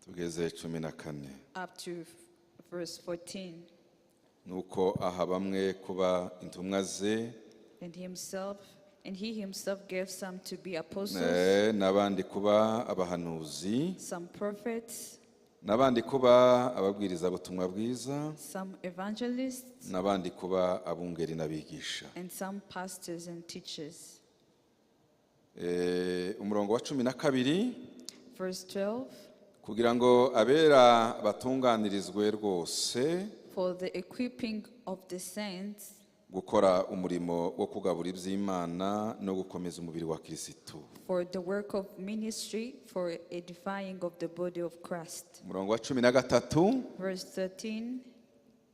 Tugeze 14. Up to verse 14. Nuko aha bamwe kuba intumwa ze, And he himself gave some to be apostles, n'abandi kuba abahanuzi, some prophets, n'abandi kuba ababwirizabutumwa bwiza, some evangelists, n'abandi kuba abungeri n'abigisha. And some pastors and teachers. Umurongo wa 12. Verse 12. Kugira ngo abera batunganirizwe rwose For the equipping of the saints, gukora umurimo wo kugabura iby'Imana no gukomeza umubiri wa Kirisitu. For the work of ministry, for edifying of the body of Christ. Umurongo wa 13. Verse 13.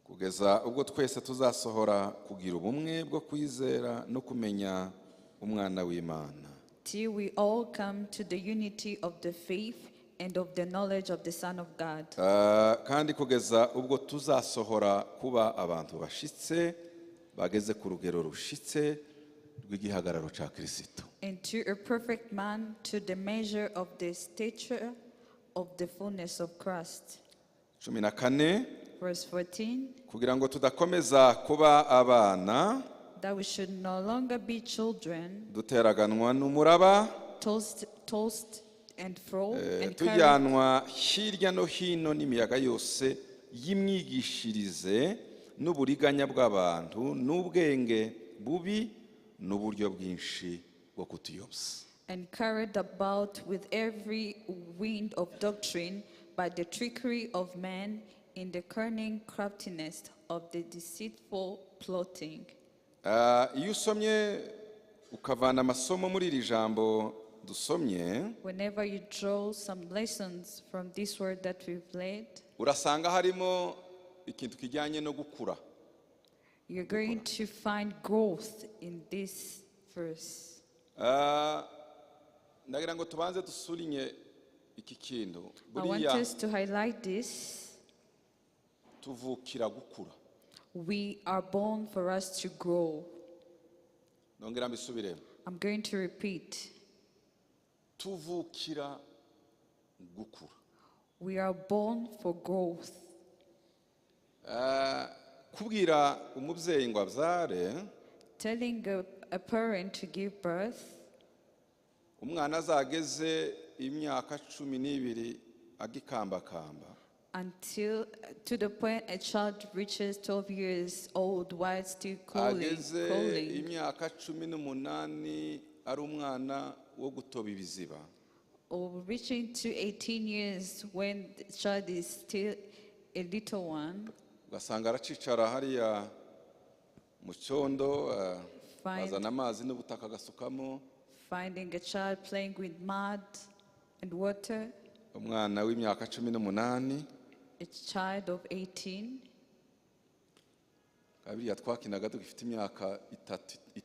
Kugeza ubwo twese tuzasohora kugira ubumwe bwo kwizera no kumenya umwana w'Imana. Till we all come to the unity of the faith and of the knowledge of the Son of God. Kandi kugeza ubwo tuzasohora kuba abantu bashitse bageze ku rugero rushitse rw'igihagararo cya Kirisitu. And to a perfect man, to the measure of the stature of the fullness of Christ. 14. Verse 14. Kugira ngo tudakomeza kuba abana, That we should no longer be children, duteraganwa n'umuraba, tossed and fro, and carried, tujyanwa hirya no hino n'imiyaga yose y'imyigishirize n'uburiganya bw'abantu n'ubwenge bubi n'uburyo bwinshi bwo kutuyobya. And carried about with every wind of doctrine by the trickery of men in the cunning craftiness of the deceitful plotting. Iyo usomye ukavana amasomo muri iri jambo dusomye, Whenever you draw some lessons from this word that we've read, urasanga harimo ikintu kijyanye no gukura. You're going to find growth in this verse. Ndagira ngo tubanze dusurinye iki kintu. I want Buriya us to highlight this. Tuvukira gukura. We are born for us to grow. Nongera mbisubiremo. I'm going to repeat. Tuvukira gukura. We are born for growth. Kubwira umubyeyi ngo abyare, Telling a parent to give birth, umwana azageze imyaka 12 agikambakamba, until to the point a child reaches 12 years old while still crawling, ageze crawling, imyaka 18 ari umwana wo gutoba ibiziba, or reaching to 18 years when the child is still a little one, ugasanga aracicara hariya mu cyondo, azana amazi n'ubutaka agasukamo, finding a child playing with mud and water, umwana w'imyaka 18, a child of 18. Biriya twakinaga tugifite imyaka 3,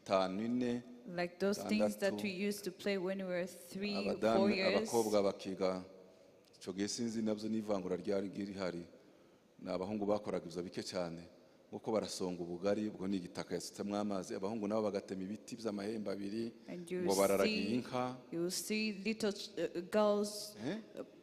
5, 4, Like those things that 6. We used to play when we were 3, Abadamu 4 years. Abakobwa bakiga icyo gihe sinzi nabyo n'ivangura ryari rihari ni abahungu bakoraga ibyo bike cyane nkuko barasonga ubugari ubwo ni igitaka yasutsemo amazi abahungu nabo bagatema ibiti by'amahembe abiri And you ngo bararagiye see, inka. You see little girls Eh?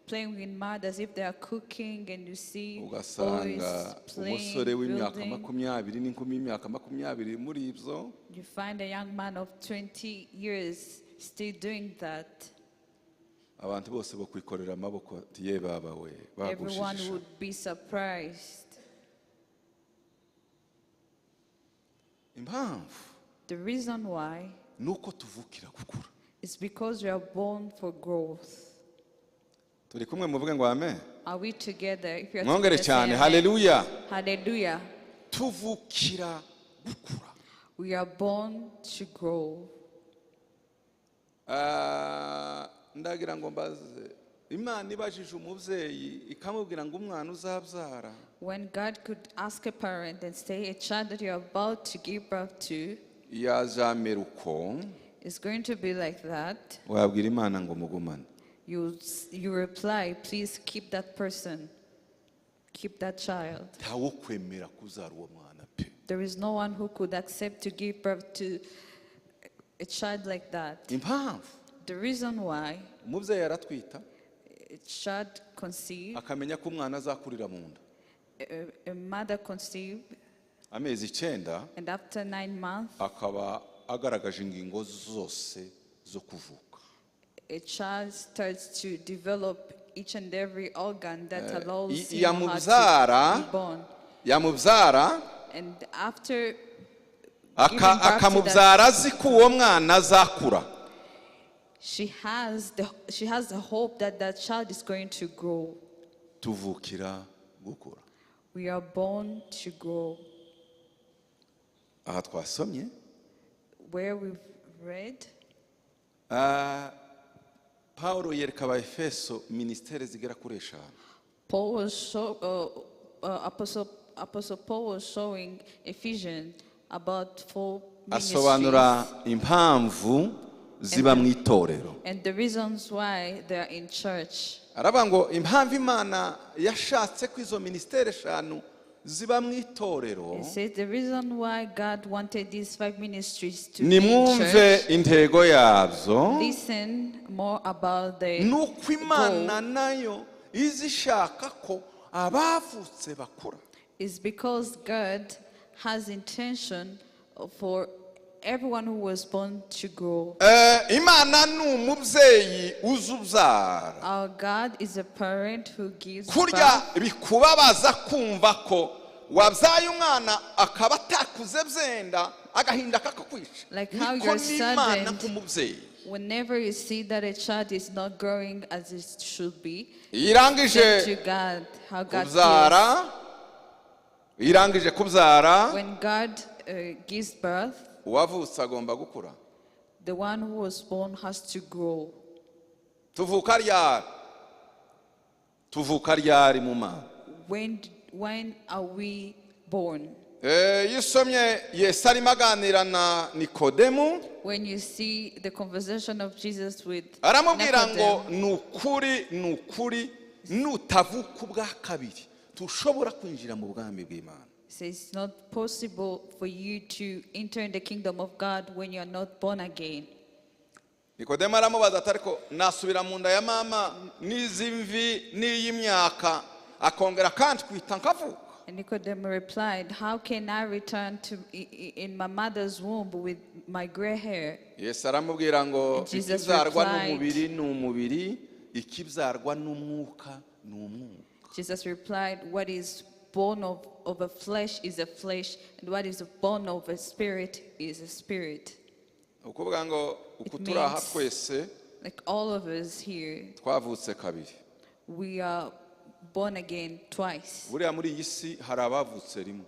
Playing with mud as if they are cooking, and you see boys Ugasanga playing, umusore w'imyaka building. 20 n'inkumi y'imyaka 20 muri ibyo. You find a young man of 20 years still doing that. Abantu bose bakwikorera amaboko ati ye baba we Everyone bagushije. Would be surprised. Impamvu The reason why ni uko tuvukira gukura. Is because we are born for growth. Turi kumwe muvuge ngo amen. Are we together? If you are Mwongere together, say cyane amen. Haleluya. Hallelujah. Tuvukira gukura. We are born to grow. Ndagira ngo mbaze Imana ibajije umubyeyi ikamubwira ngo umwana uzabyara When God could ask a parent and say, a child that you're about to give birth to yazamera uko, is going to be like that, wabwira Imana ngo mugumane. you reply, "Please keep that person, keep that child." Ntawo kwemera kubyara uwo mwana pe. There is no one who could accept to give birth to a child like that. Impamvu The reason why umubyeyi aratwita, A child conceived, akamenya ko umwana azakurira mu nda a mother conceived, amezi 9 and after 9 months, akaba agaragaje ingingo zose zo kuvuka. A child starts to develop each and every organ that allows him or her to be born. Yamubyara And after giving birth to that, akamubyara azi ko uwo mwana azakura. She has the hope that that child is going to grow. Tuvukira gukura. We are born to grow. Aha twasomye Where we've read, Paulo yereka Abaefeso ministere zigera kuri eshanu. Paul was show, Apostle Paul was showing Ephesians about 4 ministries. Asobanura impamvu ziba mu itorero. And the reasons why they are in church. Aravuga ngo impamvu Imana yashatse ko izo ministere eshanu ziba mu itorero. He says the reason why God wanted these 5 ministries to be in Nimwumve church. intego yabyo. Listen more about the Nuko Imana goal. nayo izishaka ko abavutse bakura. Is because God has intention for everyone who was born to grow. Imana ni umubyeyi uzubyara. Our God is a parent who gives Kurya birth. bikubabaza kumva ko wabyaye umwana akaba atakuze byenda agahinda kakakwica. Like how Niko you're n'Imana saddened nk'umubyeyi. Whenever you see that a child is not growing as it should be, Irangije thank to God how God kubyara, feels. irangije kubyara, When God gives birth, uwavutse agomba gukura. The one who was born has to grow. Tuvuka ryari? Tuvuka ryari mu Mana? When are we born? Iyo usomye Yesu arimo aganira na Nikodemu, When you see the conversation of Jesus with aramubwira ngo Nicodemus, ni ukuri, ni ukuri, nutavuka ubwa kabiri tushobora kwinjira mu bwami bw'Imana. Says it's not possible for you to enter in the kingdom of God when you are not born again. Nikodemu aramubaza ati ariko nasubira mu nda ya mama n'izi mvi n'iy'imyaka akongera kandi kwita nkavuka. And Nicodemus replied, How can I return to in my mother's womb with my gray hair? Yesu aramubwira ngo Jesus ikibyarwa replied, n'umubiri ni umubiri, ikibyarwa n'umwuka ni umwuka. Jesus replied, What is born of a flesh is a flesh, and what is born of a spirit is a spirit. Ukuvuga ngo uku It turi aha means, twese like all of us here, twavutse kabiri. We are born again twice. Buriya muri iyi si hari abavutse rimwe.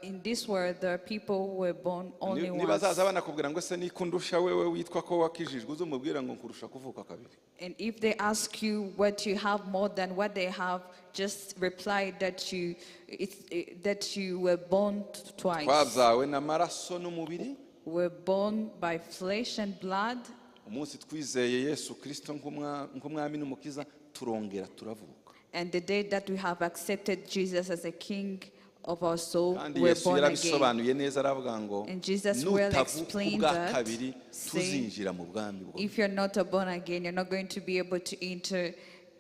In this world, there are people who were born only Niba once. azaza banakubwira ngo ese nikundusha wewe witwa ko wakijijwe uzumubwira ngo nkurusha kuvuka kabiri. And if they ask you what you have more than what they have, just reply that you were born twice. Twabyawe n'amaraso n'umubiri. We were born by flesh and blood. Umunsi twizeye Yesu Kristo nk'umwami n'umukiza turongera turavuka. And the day that we have accepted Jesus as a king of our soul, Kandi we were Yesu born again. yarabisobanuye neza aravuga ngo And Jesus well nutavuka explained ubwa that, kabiri saying, tuzinjira mu bwami bwe. If you're not a born again, you're not going to be able to enter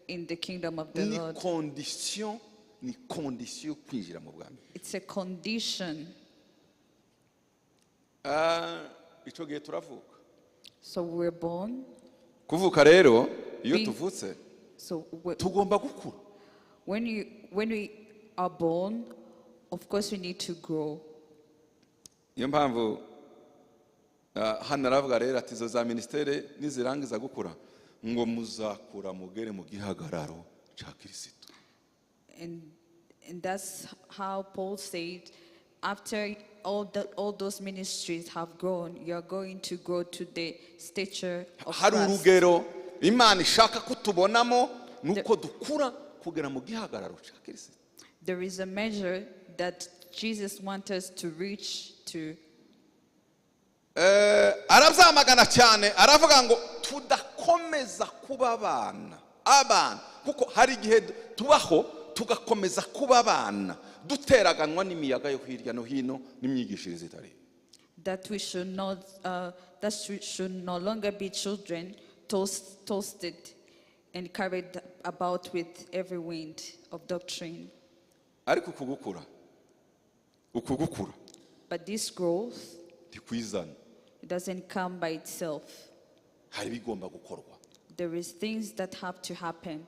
in the kingdom of the Ni Lord. condition, ni condition yo kwinjira mu bwami. It's a condition. Ico gihe turavuka. So we're born. Kuvuka rero iyo tuvutse tugomba gukura. When we are born, of course we need to grow. Niyo mpamvu hano aravuga rero ati izo za ministere nizirangiza gukura ngo muzakura mugere mu gihagararo ca Kristo. And that's how Paul said, after all those ministries have grown, you are going to grow to the stature of Hari Christ. urugero Imana ishaka ko tubonamo nuko dukura kugera mu gihagararo ca Kristo. There is a measure that Jesus wants us to reach to. Arabyamagana cyane aravuga ngo tudakomeza kuba abana abana kuko hari igihe tubaho tugakomeza kuba abana duteraganwa n'imiyaga yo hirya no hino n'imyigishirize itari. That we should not, that we should no longer be children toasted And carried about with every wind of doctrine. Ariko uku gukura But this growth, ntikwizana. It doesn't come by itself. Hari ibigomba gukorwa. There is things that have to happen.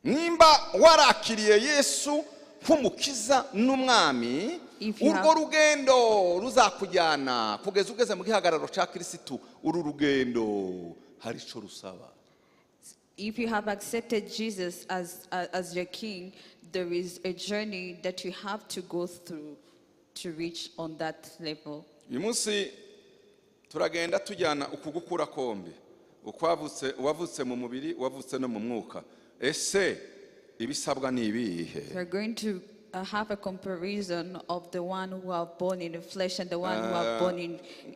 Nimba warakiriye Yesu nk'umukiza n'umwami, If you urwo rugendo ruzakujyana kugeza ugeze mu gihagararo cya Kirisitu, uru rugendo hari icyo rusaba. If you have accepted Jesus as your king, there is a journey that you have to go through to reach on that level. Uyu munsi turagenda tujyana uku gukura kombi, ukwavutse, uwavutse mu mubiri, uwavutse no mu mwuka. Ese ibisabwa ni ibihe? We're going to have a comparison of the one who are born in the flesh and the one who are born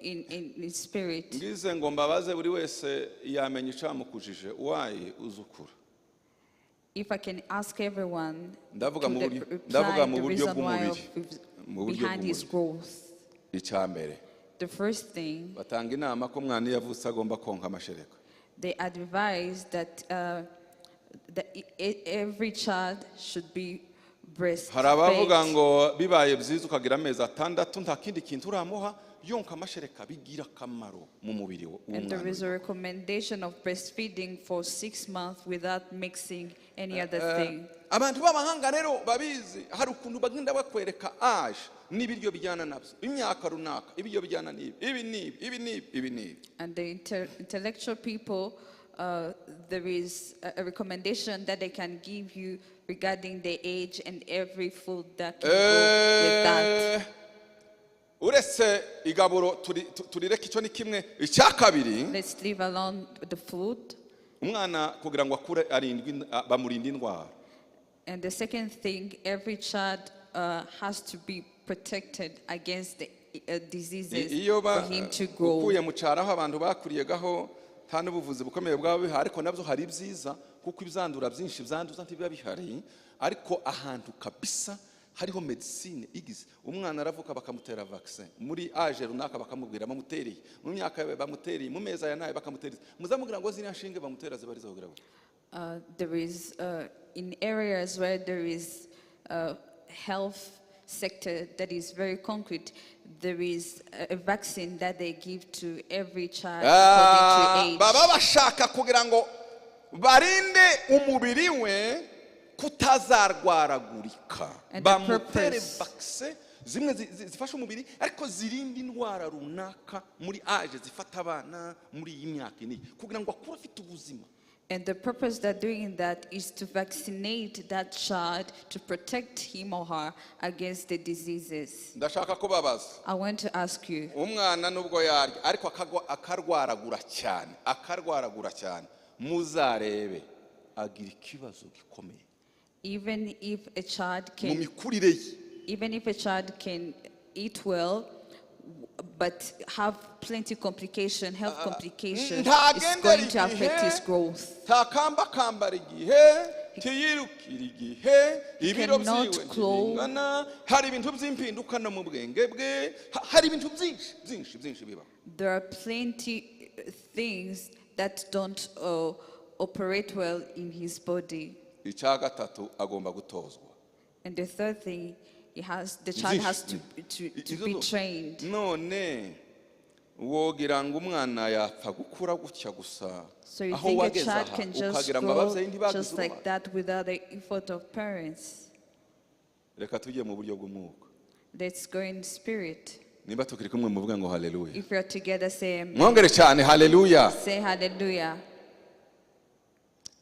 in spirit. Ngize ngo mbabaze, buri wese yamenya icamukujije wayi uzukura. If I can ask everyone Ndavuga to mu buryo, reply ndavuga mu the buryo reason why bw'umubiri. Mu buryo behind his bw'umubiri. Growth. Icya mbere, The first thing, batanga inama ko umwana iyo avutse agomba konka amashereka. They advise that every child should be Hari abavuga breastfed. Ngo bibaye byiza ukagira amezi 6 nta kindi kintu uramuha, yonka amashereka bigira akamaro mu mubiri And there is w'umwana. A recommendation of breastfeeding for 6 months without mixing any other thing. Abantu b'abahanga rero babizi, hari ukuntu bagenda bakwereka age n'ibiryo bijyana nabyo, imyaka runaka ibiryo bijyana n'ibi, ibi n'ibi, ibi n'ibi, ibi n'ibi. And the intellectual people, there is a recommendation that they can give you regarding the age and every food that can go with that. Uretse igaburo turireke, icyo ni kimwe. Icya kabiri, Let's leave alone the food. Umwana kugira ngo akure arindwe, bamurinda indwara. And the second thing, every child has to be protected against the diseases Iyo for him to grow. Ukuye mu cyaro aho abantu bakuriyagaho nta n'ubuvuzi bukomeye bwaba bihari, ariko nabyo hari ibyiza kuko ibyandura byinshi byanduza ntibiba bihari. Ariko ahantu kabisa hariho medicine igize, umwana aravuka bakamutera vaccin muri age runaka, bakamubwira bamutereye mu myaka yawe, bamutereye mu mezi aya n'aya, bakamutereza, muzamubwira ngo ziriya nshinge bamutera ziba ari izo kugira ngo There is, in areas where there is health sector that is very concrete, there is a vaccine that they give to every child according to age. Baba bashaka kugira ngo barinde umubiri we kutazarwaragurika, And the bamutere purpose- vaccin zimwe zifasha umubiri ariko zirinda indwara runaka muri age zifata abana muri iyi myaka ine, kugira ngo akure afite ubuzima. And the purpose they're doing that is to vaccinate that child to protect him or her against the diseases. Ndashaka kubabaza. I want to ask you, Umwana nubwo yarya ariko akarwaragura cyane, akarwaragura cyane, muzarebe agira ikibazo gikomeye even if a child mu can mikurire ye. Even if a child can eat well, but have plenty complication, health complication, it's Ntagendera going to affect his igihe, growth. ntakambakambara igihe, ntiyirukira igihe, ibiro Cannot byiwe crawl. ntibingana, hari ibintu by'impinduka no mu bwenge bwe, hari ibintu byinshi byinshi byinshi bibaho. There are plenty things that don't operate well in his body. Icya gatatu, agomba gutozwa. And the third thing, the child has to be trained. None wogira ngo umwana yapfa gukura gutya gusa, So you aho think a wageze child aha, can just ukagira ngo grow ababyeyi ntibagize just like uruhare? That without the effort of parents? Reka tujye mu buryo bw'umwuka. Let's go in spirit. Niba tukiri kumwe muvuge ngo haleluya. If we are together, say amen. Mwongere cyane haleluya. Say hallelujah.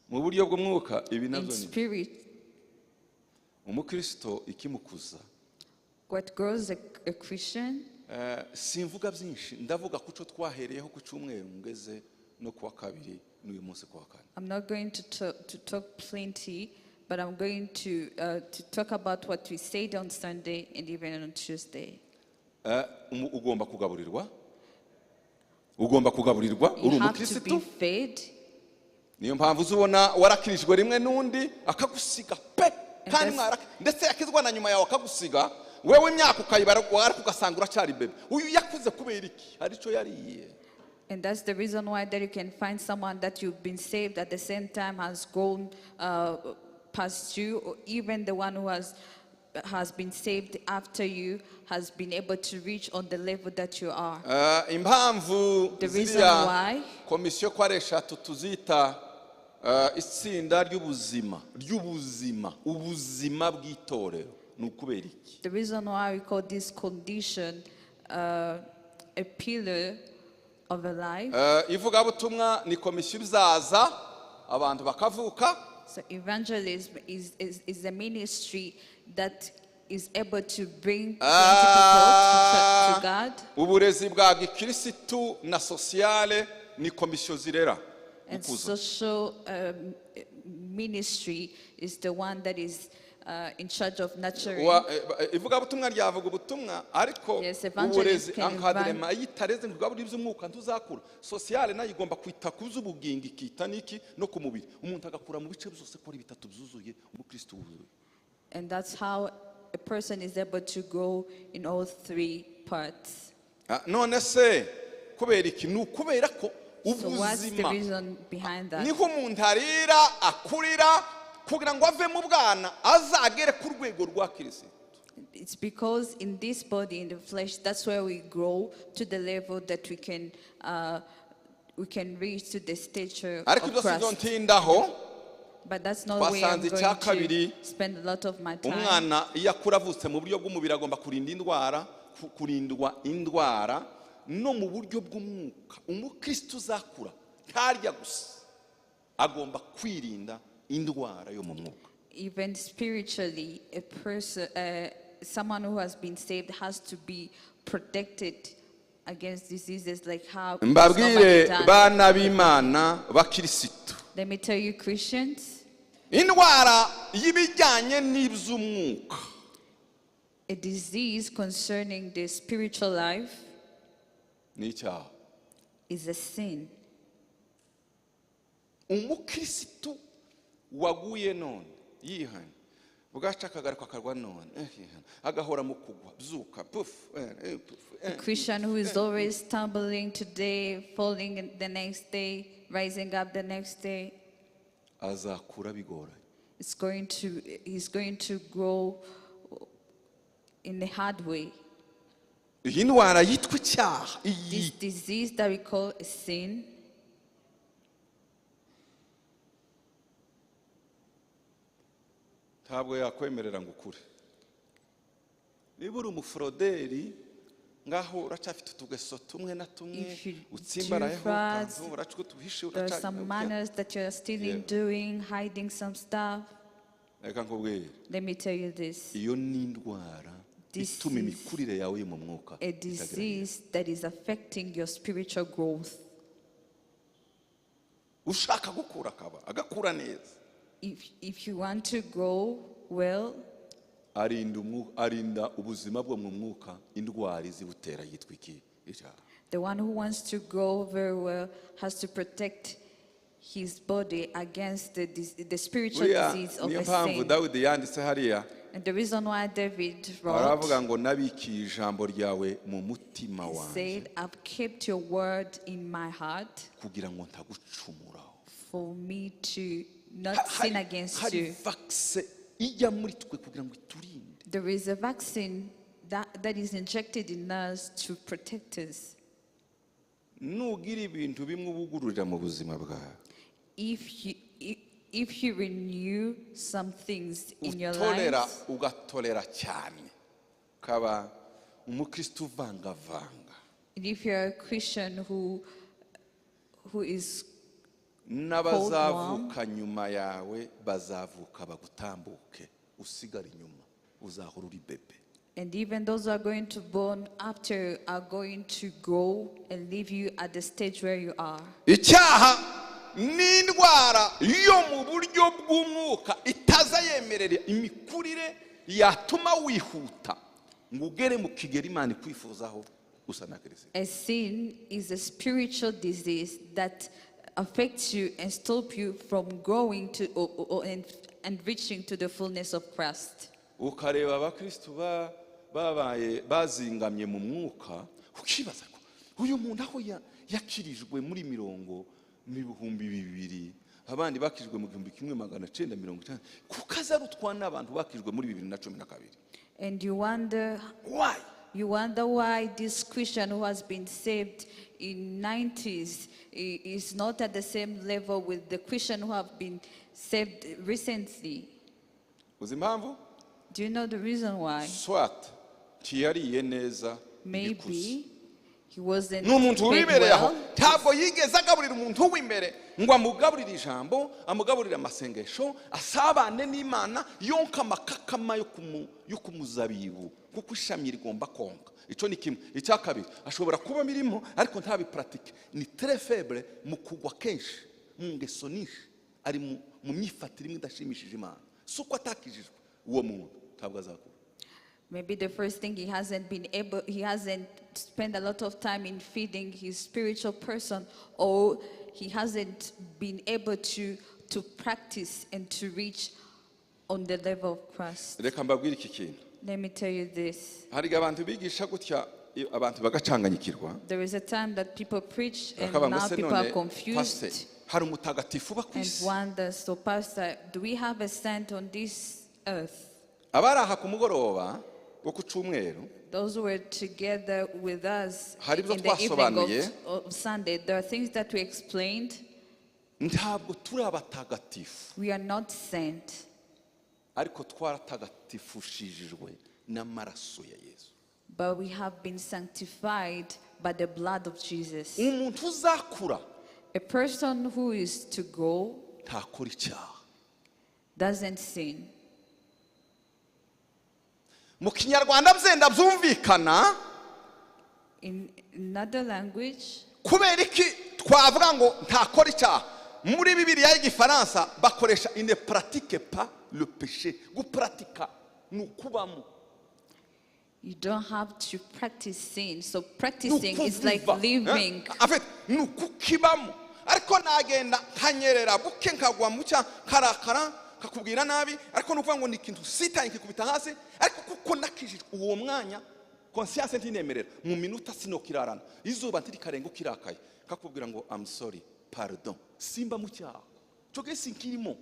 Mu buryo bw'umwuka ibi In nabyo ni spirit, umukristo ikimukuza. What grows a Christian, Simvuga byinshi, ndavuga ku cyo twahereyeho ku cyumweru ngeze no kuwa kabiri n'uyu munsi kuwa kane. I'm not going to talk plenty, but I'm going to talk about what we said on Sunday and even on Tuesday. Ugomba kugaburirwa, ugomba kugaburirwa uri You have to be umukirisitu. Fed. Niyo mpamvu uzubona warakirijwe rimwe n'undi akagusiga pe, kandi ndetse yakizwa na nyuma yawe akagusiga wewe, imyaka ukayibara ariko ugasanga uracyari bebe. Uyu yakuze kubera iki? Hari icyo yariye. And that's the reason why that you can find someone that you've been saved at the same time has grown past you, or even the one who has been saved after you has been able to reach on the level that you are. Impamvu The reason ziriya why- komisiyo ko ari eshatu tuzita itsinda ry'ubuzima ry'ubuzima, ubuzima bw'itorero, ni ukubera iki? The reason why we call this condition a pillar of a life. Ivugabutumwa ni komisiyo izaza abantu bakavuka. So evangelism is a ministry that is able to bring 20 people to God. Uburezi bwa gikirisitu na sociale ni komisiyo zirera And gukuza. social ministry is the one that is in charge of nurturing. Ivugabutumwa ryavuga ubutumwa, ariko Yes, evangelism uburezi can encadrement iyo itareze ngo igaburire iby'umwuka ntuzakura. Sociale nayo igomba kwita ku by'ubugingo, ikita n'iki no ku mubiri, umuntu agakura mu bice byose ko ari bitatu byuzuye, umukristo wuzuye. And that's how a person is able to grow in all three parts. None se kubera iki? Ni ukubera ko So what's the ubuzima reason behind that? niho umuntu arira akurira kugira ngo ave mu bwana azagere ku rwego rwa Kristo. It's because in this body, in the flesh, that's where we grow to the level that we can reach to the stature Ariko of ibyo si byo Christ. ntindaho. But that's not where I'm Twasanze icya going kabiri, to spend a lot of my time. umwana iyo akura avutse mu buryo bw'umubiri agomba kurinda indwara, kurindwa indwara no mu buryo bw'umwuka. Umukristo uzakura ntarya gusa, agomba kwirinda indwara yo mu mwuka. Even spiritually, a person, someone who has been saved has to be protected against diseases like how it's Mbabwire normally done. bana b'Imana bakirisitu, Let me tell you, Christians, indwara y'ibijyanye n'iby'umwuka, a disease concerning the spiritual life ni icyaha. is a sin. Umukirisitu waguye none yihana, bwaca akagaruka akarwa none, yihana, agahora mu kugwa, byuka, puf, puf, A Christian who is always stumbling today, falling the next day, rising up the next day, azakura bigoranye. He's going to grow in the hard way. Iyi ndwara yitwa icyaha, iyi This disease that we call a sin, ntabwo yakwemerera ngo ukure. Niba uri umuforoderi ngaho uracyafite utugeso tumwe na tumwe, If you utsimbarayeho, do frauds, ukanzu, uraca utuhishe, there are uraca- some manners that you are still doing, hiding some stuff. Reka nkubwire. Let me tell you this. Iyo ni indwara This ituma is imikurire yawe yo mu mwuka a itagira. disease that is affecting your spiritual growth. Ushaka gukura akaba agakura neza. If you want to grow well, arinda arinda ubuzima bwo mu mwuka indwara izibutera yitwa iki? Icyaha. The one who wants to grow very well has to protect his body against the spiritual Buriya disease of niyo a mpamvu sin. Dawidi yanditse hariya, And the reason why David wrote, aravuga ngo nabikiye ijambo ryawe mu mutima he wanjye said, I've kept your word in my heart kugira ngo ntagucumuraho. for me to not sin against Hari you. vaccine ijya muri twe kugira ngo iturinde. There is a vaccine that is injected in us to protect us. Nugira ibintu bimwe ubugururira mu buzima bwawe, If you renew some things in your utolera, life, ugatolera cyane, ukaba umukristo uvangavanga, and if you're a Christian who is n'abazavuka nyuma yawe bazavuka bagutambuke, usigare inyuma, uzahora uri bebe. And even those who are going to born after are going to grow and leave you at the stage where you are. Icyaha ni indwara yo mu buryo bw'umwuka itaza yemerera imikurire yatuma wihuta ngo ugere mu kigero Imana ikwifuzaho usa na Kristo. A sin is a spiritual disease that affects you and stops you from growing to and reaching to the fullness of Christ. Ukareba abakristo babaye bazingamye mu mwuka, ukibaza ko Uyu muntu aho yakirijwe muri mirongo mu 2000, abandi bakirijwe mu 1990, kuko azarutwa n'abantu bakirijwe muri 2012. And you wonder why? You wonder why this Christian who has been saved in 90s is not at the same level with the Christian who have been saved recently. Uzi impamvu? Do you know the reason why? Soit ntiyariye neza ibikuze. Maybe he wasn't Ni umuntu fed wibereye aho, well. ntabwo yigeze agaburira umuntu w'imbere ngo amugaburire ijambo, amugaburire amasengesho, asabane n'Imana, yonka amakakama yo kumuzabibu, kuko ishami rigomba konka. Icyo ni kimwe. Icya kabiri, ashobora kuba birimo ariko ntabipratique, ni très faible mu kugwa kenshi mu ngeso nyinshi, ari mu myifatire imwe idashimishije Imana. Si uko atakijijwe, uwo muntu ntabwo azakura. Maybe the first thing, he hasn't been able, he hasn't spent a lot of time in feeding his spiritual person, or he hasn't been able to practice and to reach on the level of Christ. Reka mbabwire iki kintu. Let me tell you this. Hari abantu bigisha gutya, abantu bagacanganyikirwa. There is a time that people preach and Bakavuga ngo now se people are none, confused pastor, hari umutagatifu uba ku and isi? wonder, so pastor, do we have a saint on this earth? Abari aha ku mugoroba wo ku cyumweru, Those who were together with us hari ibyo in the evening twasobanuye. of Sunday, there are things that we explained. Ntabwo turi abatagatifu. We are not saint. Ariko twaratagatifushijwe n'amaraso ya Yesu. But we have been sanctified by the blood of Jesus. Umuntu uzakura A person who is to go ntakora icyaha. doesn't sin. Mu kinyarwanda byenda byumvikana. In another language, kubera iki twavuga ngo ntakora icyaha? Muri Bibiliya y'igifaransa bakoresha il ne pratique pas le péché. Gupratika ni ukubamo. You don't have to practice sin. So Ni practicing is like ukuviva. living. En fait, ni ukukibamo. Ariko nagenda nkanyerera buke nkagwa mu cyaha, nkarakara, nkakubwira nabi, ariko ni ukuvuga ngo ni ikintu sitaye nkikubita hasi, ariko kuko nakijijwe uwo mwanya, conscience ntinemerera, mu minota sinokirarana, izuba ntirikarenga ukirakaye, nkakubwira ngo I'm sorry, pardon, simba mu cyaha. Cyo gihe sinkirimo,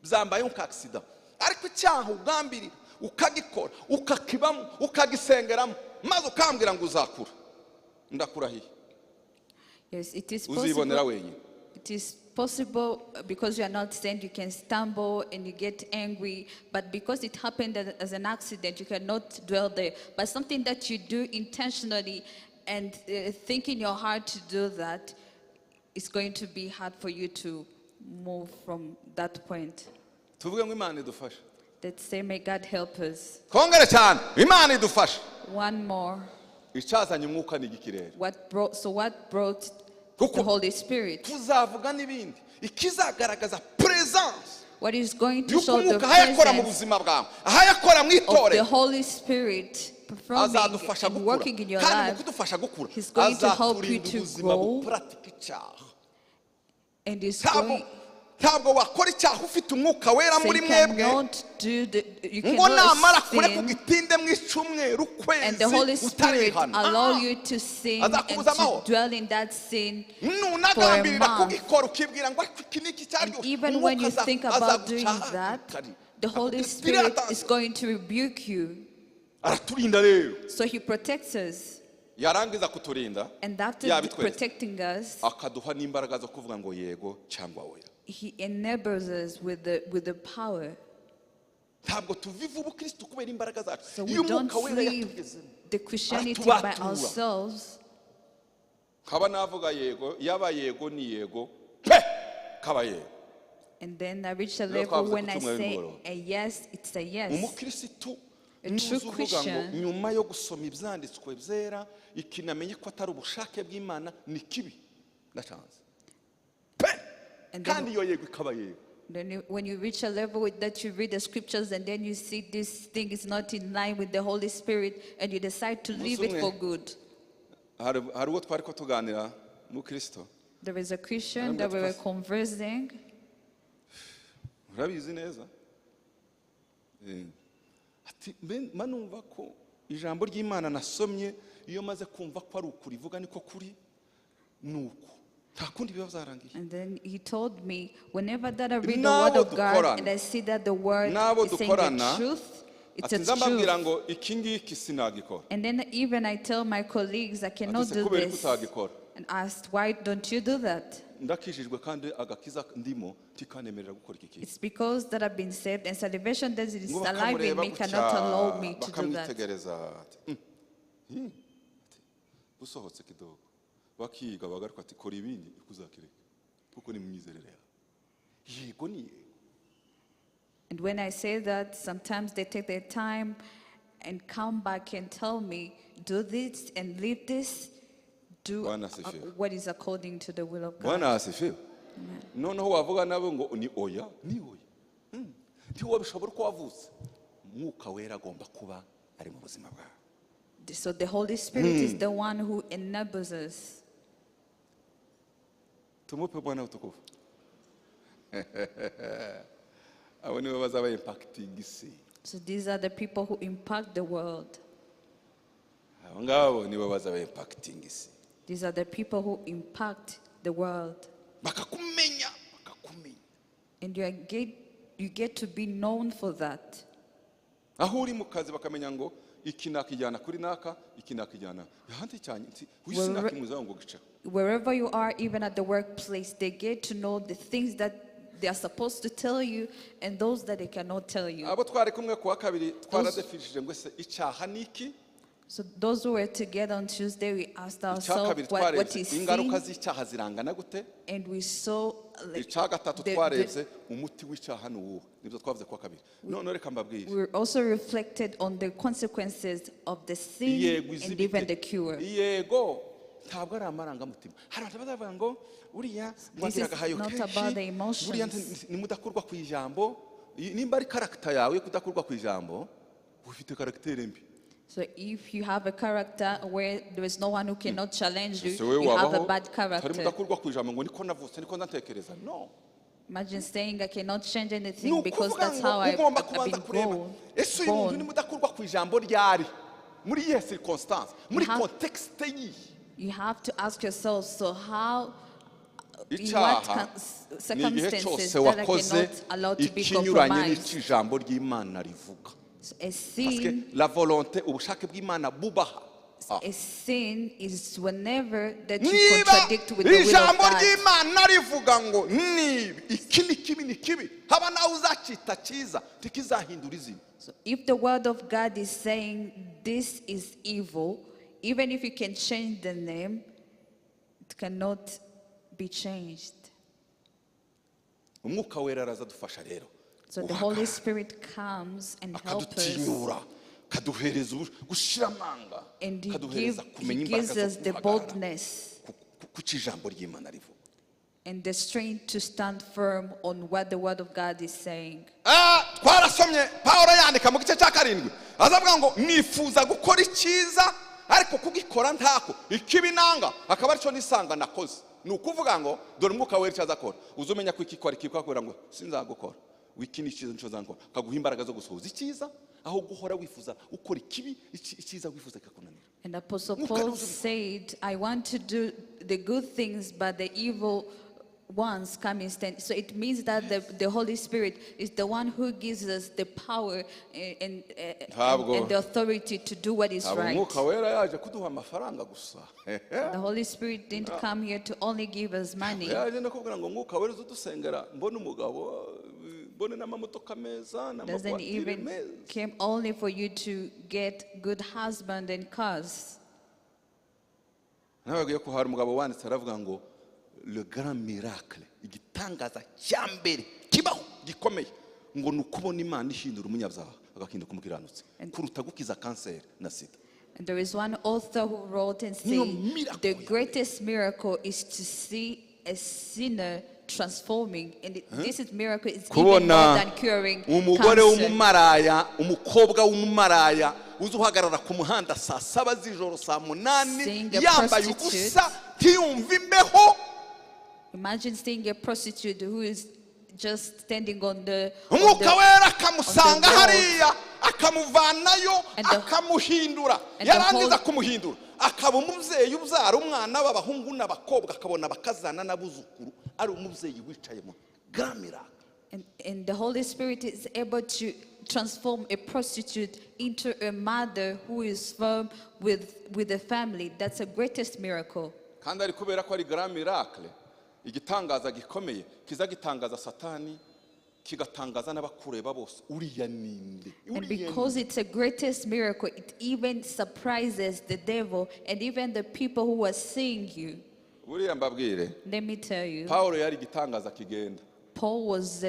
byambayeho nka accident. Ariko icyaha ugambirira, ukagikora, ukakibamo, ukagisengeramo, maze ukambwira ngo uzakura. Ndakurahiye. Yes, it is Uzibonera possible. wenyine. It is possible because you are not saint, you can stumble and you get angry. But because it happened as an accident, you cannot dwell there. But something that you do intentionally and think in your heart to do that, it's going to be hard for you to move from that point. Tuvuge ngo Imana idufashe. Let's say, may God help us. Kongere cyane, Imana idufashe. One more. Icyazanye umwuka ni igiki rero? What brought Kuko the Holy Spirit? tuzavuga n'ibindi ikizagaragaza presence What is going to y'uko show the umwuka ahayakora mu presence buzima bwawe, ahayakora mu of the itorero, Holy Spirit performing azadufasha and gukura. working in your Kandi mu life, kudufasha gukura, He's going to help you azaturinda to ubuzima grow. bupratika icyaha. And is Ntabwo going. ntabwo wakora icyaha ufite umwuka wera So muri you mwebwe cannot do the, you ngo namara cannot kure sin, kugitinde mu icyumweru and the Holy ukwezi Spirit utarihana. allow you to sin and Azakubuza to amahoro. dwell in that sin for a Nunagambirira month. kugikora ukibwira ngo ariko iki niki And cyaryoshye, even when umwuka you think about doing azagucaha that, kare. the Holy Akubwira, Spirit "Tira is going to rebuke you. Araturinda rero. So he protects us. Yarangiza kuturinda, And after yabitweretse, protecting us, akaduha n'imbaraga zo kuvuga ngo yego cyangwa oya. he enables us with the power. Ntabwo tuviva ubukristo kubera imbaraga zacu. So we Iyo don't umwuka wera live yatugezemo, the Christianity by aratubatura. ourselves. Nkaba navuga yego, yaba yego ni yego pe, kaba yego. And then I reach a Rero level twavuze when ku I cyumweru say nimugoroba. a yes, it's a yes. Umukirisitu A true nuza uvuga ngo Christian nyuma yo gusoma ibyanditswe byera ikinamenye ko atari ubushake bw'Imana ni kibi, ndacanze pe. And then Kandi iyo yego ikaba yego. Then when you reach a level with that you read the scriptures and then you see this thing is not in line with the Holy Spirit and you decide to leave it Umunsi for umwe, good. Hari uwo twari ko tuganira mu Kristo. There is a Christian Arambwira that we were ati, conversing. Urabizi neza. Ati mba numva ko Ijambo ry'Imana nasomye, iyo maze kumva ko ari ukuri ivuga, niko kuri, ni uku, nta kundi biba byarangiye. And then he told me, whenever that I read the N'abo word of God dukorana. And I see that the word N'abo is saying the dukorana, truth, it's ati a nza mbabwira truth. ngo iki ngiki sinagikora. And then even I tell my colleagues, I cannot Ati se do kubera ko this. utagikora? And asked, why don't you do that? Ndakijijwe kandi agakiza ndimo tikanemerera gukora iki kintu. It's because that I've been saved and salvation that is Ngo alive in bakamureba me gutya, cannot allow me to do that. bakamwitegereza, ati Ati, usohotse kidogo bakiga bagaruka, ati kora ibindi ukuzakireka kuko ni mu myizerere yawe, yego ni yego. And when I say that, sometimes they take their time and come back and tell me, do this and leave this, do Bwana asifiwe. What is according to the will of God. Bwana asifiwe. Noneho wavuga nabo ngo ni oya, ni oya. Ntiwabishobora uko wavutse. Umwuka Wera agomba kuba ari mu buzima bwawe. So the Holy Spirit is the one who enables us. Tumupe Bwana utukufu. Abo nibo bazaba impacting isi. So these are the people who impact the world. Abo ngabo nibo bazaba impacting isi. These are the people who impact the world. Bakakumenya, bakakumenya. And you get to be known for that. Aho uri mu kazi bakamenya ngo iki nakijyana kuri naka, iki nakijyana ahandi cyane, nti uyu sinakimuzaho ngo giceho. Wherever you are, even at the workplace, they get to know the things that they are supposed to tell you and those that they cannot tell you. Abo twari kumwe ku wa kabiri twaradefishije ngo ese icyaha ni iki? So those who were together on Tuesday, we asked Icya ourselves kabiri what twarebye is ingaruka sin, z'icyaha zirangana gute? And we saw like, Icya gatatu twarebye umuti w'icyaha ni uwuhe? Nibyo twavuze ku wa kabiri. None reka mbabwire. We also reflected on the consequences of the sin Yego and even the izibite cure. yego ntabwo ari amarangamutima. Hari abantu bazavuga ngo uriya ngo This agira is agahayo not kenshi, about the emotions. buriya nimudakurwa ku ijambo. Nimba ari character yawe yo kudakurwa ku ijambo, ufite caractère mbi. So if you have a character where there is no one who cannot challenge you, Ese wowe you have a wabaho bad utari character. mudakurwa ku ijambo ngo niko navutse, niko ndatekereza? No. Imagine saying I cannot change Ni anything because ukuvuga that's ngo how ugomba I've kubanza been kureba born. ese uyu muntu ni born. mudakurwa ku ijambo ryari, muri iyihe circonstance, muri contexte yihe? You have to ask yourself, so how, in what Icyaha ni igihe circumstances cyose that I wakoze cannot allow to be ikinyuranye compromised. n'icyo ijambo ry'Imana rivuga. So a Parce que sin, la volonté, ubushake bw'Imana bubaha. A sin is whenever that you Niba contradict with the will of ijambo God. ry'Imana rivuga ngo nibi, iki ni kibi, ni kibi, haba nawe uzacita cyiza, ntikizahindura izina. So if the word of God is saying this is evil, even if you can change the name, it cannot be changed. Umwuka Wera araza adufasha rero. So the Holy Spirit comes and helps us. Akadutinyura, kaduhereza gushira amanga, And he, kaduhereza he kumenya gives imbaraga us zo the guhagarara boldness ku cyo ijambo ry'Imana rivuga. And the strength to stand firm on what the word of God is saying. Ah, twarasomye Pawulo yandika mu gice cya 7, azavuga ngo nifuza gukora icyiza ariko kugikora ntako, ikibi nanga akaba aricyo nisanga nakoze. Ni ukuvuga ngo dore Umwuka Wera icyo azakora, uza umenya ko ikikora ikikakubwira ngo sinzagukora, iki ni icyiza nicyo nzakora, kaguha imbaraga zo gusohoza icyiza aho guhora wifuza ukora ikibi, icyiza wifuza kikakunanira. And Apostle Mwuka Paul niwe uzabikora. said, I want to do the good things, but the evil ones come instead. So it means that the Holy Spirit is the one who gives us the power and the authority to do what is Ntabwo right. Umwuka Wera yaje kuduha amafaranga gusa. The Holy Spirit didn't come here to only give us money. Yaje no kubwira ngo Umwuka Wera uzudusengera mbone umugabo, mbone n'amamodoka meza Doesn't n'amavatiri even meza. came only for you to get good husband and cars. Nababwiye ko hari umugabo wanditse aravuga ngo le grand miracle, igitangaza cya mbere kibaho gikomeye, ngo ni ukubona Imana ihindura umunyabyaha agahinduka umukiranutsi kuruta gukiza kanseri na sida. And there is one author who wrote and Niyo said, miracle the ya mbere. Greatest miracle is to see a sinner transforming. And this is miracle is even more Kubona than curing umugore cancer. w'umumaraya, umukobwa w'umumaraya uzi uhagarara ku muhanda saa 7 z'ijoro, saa 8, Seeing a yambaye prostitute. ubusa, ntiyumva imbeho. Imagine seeing a prostitute who is just standing on the on Umwuka the, Wera akamusanga on the road. hariya, akamuvanayo, And the- akamuhindura. And the Yarangiza whole- kumuhindura akaba umubyeyi ubyara umwana w'abahungu n'abakobwa, akabona bakazana n'abuzukuru, ari umubyeyi wicaye mu grand miracle. And the Holy Spirit is able to transform a prostitute into a mother who is firm with a family. That's the greatest miracle. Kandi ari kubera ko ari grand miracle, igitangaza gikomeye kiza gitangaza Satani, kigatangaza n'abakureba bose: uriya ninde? And Uriya because it's a greatest miracle, it even surprises the devil and even the people who are seeing you. Buriya mbabwire, Let me tell you, Pawulo yari igitangaza kigenda. Paul was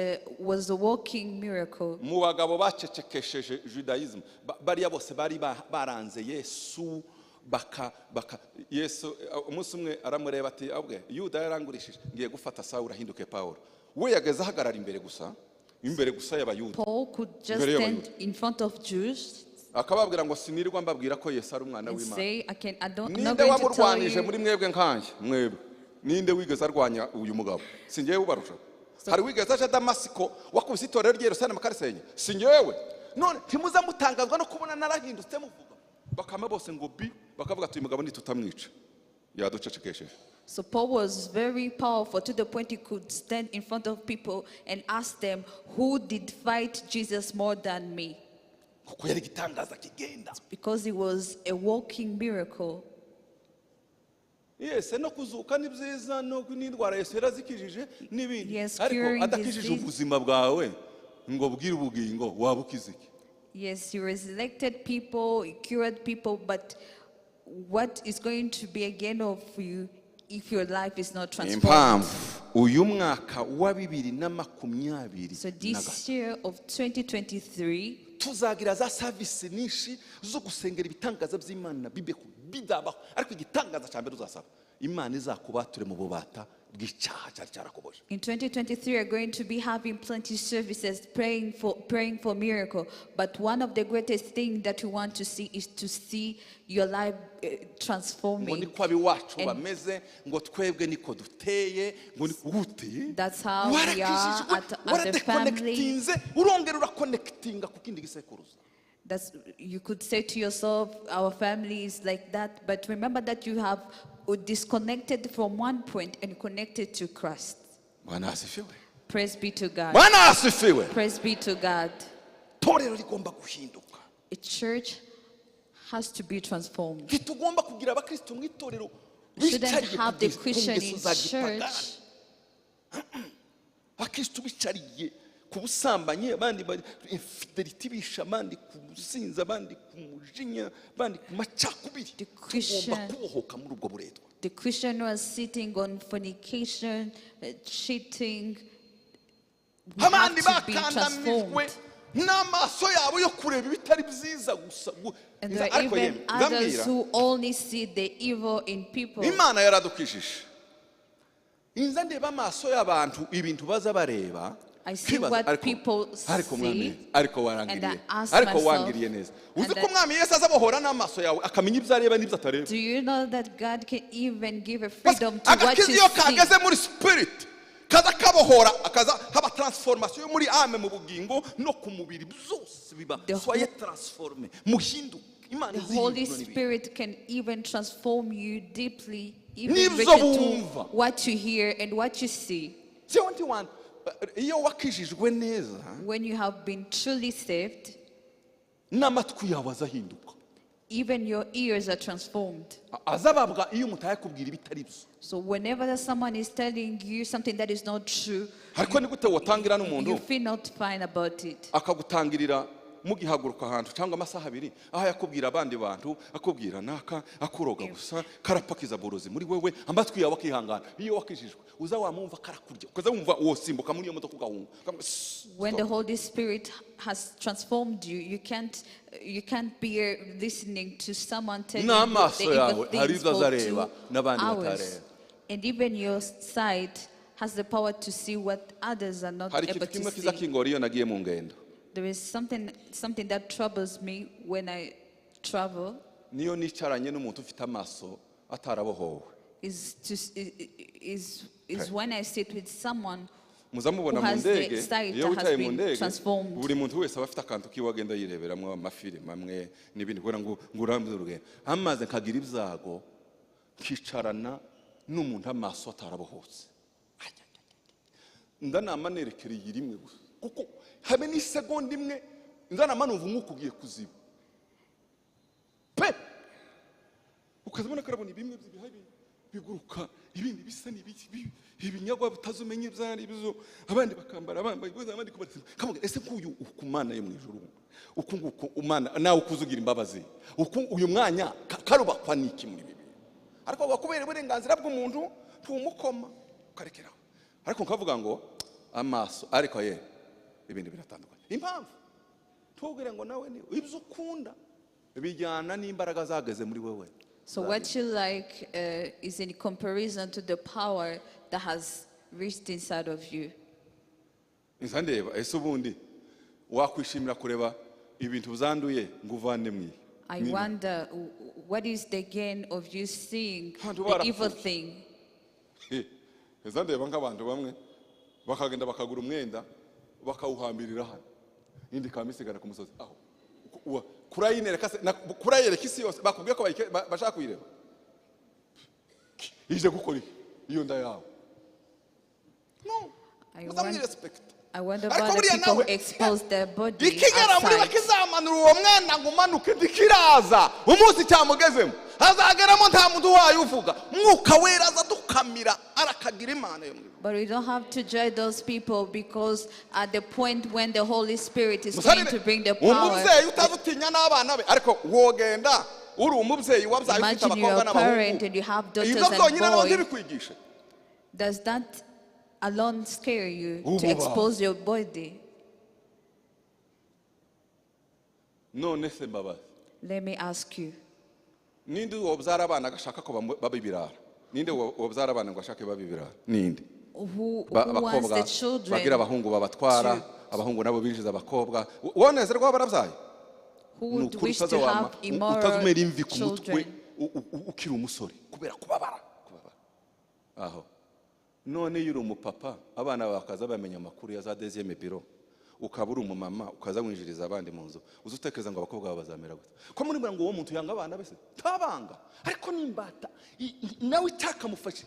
a walking miracle. Mu bagabo bacecekesheje judaism, bariya bose bari baranze Yesu, baka Yesu umunsi umwe aramureba ati: "Abwe Yuda yarangurishije, ngiye gufata Sawuli ahinduke Pawulo." We yageze ahagarara imbere gusa, imbere gusa y'Abayuda. Paul could just Imbere stand y'Abayuda. In front of Jews akababwira ngo: "Sinirwa mbabwira ko Yesu ari umwana and w'Imana." say, I don't, I'm not Ninde going to tell wamurwanije you." muri mwebwe nkanjye? Mwebwe ninde wigeze arwanya uyu mugabo? Si njyewe ubarusha? Hari wigeze aje Damasiko wakubise itorero ry'i Yerusalemu akarisenya? Si njyewe? None ntimuza mutangazwa no kubona narahindutse muvuga? Bakama bose ngo bi, bakavuga ati: "Uyu mugabo nitutamwica yaducecekesheje." So Paul was very powerful to the point he could stand in front of people and ask them, "Who did fight Jesus more than me?" Kuko yari igitangaza kigenda. Because he was a walking miracle. Yes, no kuzuka ni byiza, no n'indwara Yesu yarazikijije n'ibindi, Yes, ariko curing adakijije disease. Ubuzima bwawe ngo bwire ubugingo, waba ukize iki? Yes, he resurrected people, he cured people, but what is going to be again of you if your life is not transformed? Impamvu uyu mwaka wa 2023 So this year of 2023, tuzagira za service nyinshi zo gusengera ibitangaza by'Imana bibe bizabaho, ariko igitangaza cya mbere uzasaba Imana izakubature mu bubata bw'icyaha cyari cyarakuboje. In 2023, we're going to be having plenty services praying for miracle. But one of the greatest things that we want to see is to see your life Ngo transforming. niko ab'iwacu And- bameze, ngo twebwe niko duteye, ngo ni gute? That's how we are Warakijijwe, at the family. waradeconnectinze, urongera uraconnectinga ku kindi gisekuruza. That's, you could say to yourself, "Our family is like that." But remember that you have disconnected from one point and connected to Christ. Bwana asifiwe. Praise be to God. Bwana asifiwe. Praise be to God. Torero rigomba guhinduka. A church has to be transformed. Ntitugomba kugira abakristo mu itorero We shouldn't bicariye have the ku Christian ngeso in za gipagani, church abakristo bicariye ku busambanyi, abandi bari infidelity bisha, abandi ku businzi, abandi ku mujinya, abandi ku macakubiri. The Tugomba Christian- kubohoka muri ubwo buretwa. The Christian was sitting on fornication, cheating. We have Abandi to be bakandamijwe transformed. N'amaso yabo yo kureba ibitari byiza gusa. And there are Ariko even yemwe others ndambwira, who only see the evil in people. Imana yaradukijije. Inza ndeba amaso y'abantu, ibintu baza bareba, I see nkibaza, what ariko people ariko mwami, see, ariko warangiriye, and I ask ariko myself, wangiriye neza. Uzi and ko I- Umwami Yesu aza abohora n'amaso yawe, akamenya ibyo areba n'ibyo atareba? Do you know that God can even give a freedom to what Agakiza you iyo see? kageze muri spirit kaza kabohora, akaza haba transformation yo muri âme, mu bugingo no ku mubiri, byose biba soyez transformés, muhinduke. Imana The Holy izihindura n'ibintu. Spirit can even transform you deeply, even N'ibyo related to wumva. What you hear and what you see. Jewe ntiwan iyo wakijijwe neza, When you have been truly saved, n'amatwi yawe azahinduka. Even your ears are transformed. Azababwa iyo umutaye akubwira ibitari byo. So whenever that someone is telling you something that is not true, Ariko ni gute watangira n'umuntu you feel not fine about it. Akagutangirira mugihaguruka ahantu cyangwa amasaha 2, aho yakubwira abandi bantu, akubwira naka akuroga gusa, karapakiza burozi muri wewe, amatwi yawe akihangana? Iyo wakijijwe uza wamwumva karakurya, ukaza wumva wosimbuka muri iyo modoka ugahunga. Ukavuga, "Sss, When the stop." Holy Spirit has transformed you, you can't bear listening to someone telling you N'amaso the evil yawe hari things ibyo for azareba 2 n'abandi hours. batareba. And even your sight has the power to see what others are not Hari able ikintu to kimwe kiza see. kingora iyo nagiye mu ngendo. There is something that troubles me when I travel Niyo nicaranye n'umuntu ufite amaso atarabohowe, is to is is when I sit with someone Muza mubona Who mu has the ndege, sight iyo that has wicaye mu been ndege, transformed. buri muntu wese aba afite akantu kiwe agenda yireberamo, amafilime amwe n'ibindi, kubera ngo urambuze urugendo. Amaze nkagira ibyago nkicarana n'umuntu amaso atarabohotse, ndanama nerekereye rimwe gusa, kuko habe n'isegonda imwe ndanama numva umwuka ugiye kuziba pe, ukazabona karabona bimwe by'ibihabi biguruka, ibindi bisa n'ibiki, ibinyagwa bitazumenya ibyo ari byo, abandi bakambara bambaye, abandi kubatse. Kamuga ese kuyu ukumana yo mu ijuru, uku nguku umana nawe ukuzugira imbabazi, uku uyu mwanya karubakwa niki muri bibi? Ariko bakubera uburenganzira bw'umuntu ntumukoma ukarekeraho. Ariko nkavuga ngo amaso, ariko ye ibindi biratandukanye. Impamvu tubwire ngo nawe ni ibyo ukunda bijyana n'imbaraga zageze muri wewe. So what you like is in comparison to the power that has reached inside of you. Nzandeba ese ubundi wakwishimira kureba ibintu byanduye ngo uvane mwi? I wonder what is the gain of you seeing Abantu the evil barapfuye. thing? Nzandeba nk'abantu bamwe bakagenda bakagura umwenda bakawuhambirira hano, indi ikaba isigara ku musozi aho. Kurayereka se, kurayereka isi yose, bakubwiye ko bashaka kuyireba. Ije gukora iki iyo nda yawe? No. I Muzamwire want respect. I wonder Ariko about the buriya people who nawe, expose their body ikigera muri outside. Bakizamanura uwo mwenda ngo umanuke, ntikiraza umunsi cyamugezemo azageramo nta muntu wayo uvuga. Mwuka wera aza dukamira arakagira Imana yo mu ijuru. But we don't have to judge those people, because at the point when the Holy Spirit is Musarire, going to bring the power. umubyeyi utazutinya n'abana be, ariko wogenda uri umubyeyi wabyaye ufite Imagine you are abakobwa a parent n'abahungu. and you have daughters Ibyo and byonyine nabo boys. ntibikwigishe. Does that alone scare you to Ububa. expose your body? None se mbabazi, Let me ask you. ninde wobyara abana agashaka ko baba ibirara? Ninde wobyara abana ngo ashake baba ibirara? Ninde? Who wants Abakobwa the children bagira abahungu babatwara, abahungu nabo binjiza abakobwa. Wonezerwa barabyaye? Who Ni would ukuri wish to utazawama, have immoral utazumera imvi ku mutwe, children? ukiri umusore kubera kubabara, kubabara. Aho none iyo uri umupapa, abana bakaza bamenya amakuru ya za deuxième bureau, ukaba uri umumama ukaza winjiriza abandi mu nzu, uzi utekereza ngo abakobwa bawe bazamera gute? Ko muri ngo uwo muntu yanga abana bese tabanga, ariko nimbata nawe itakamufashe,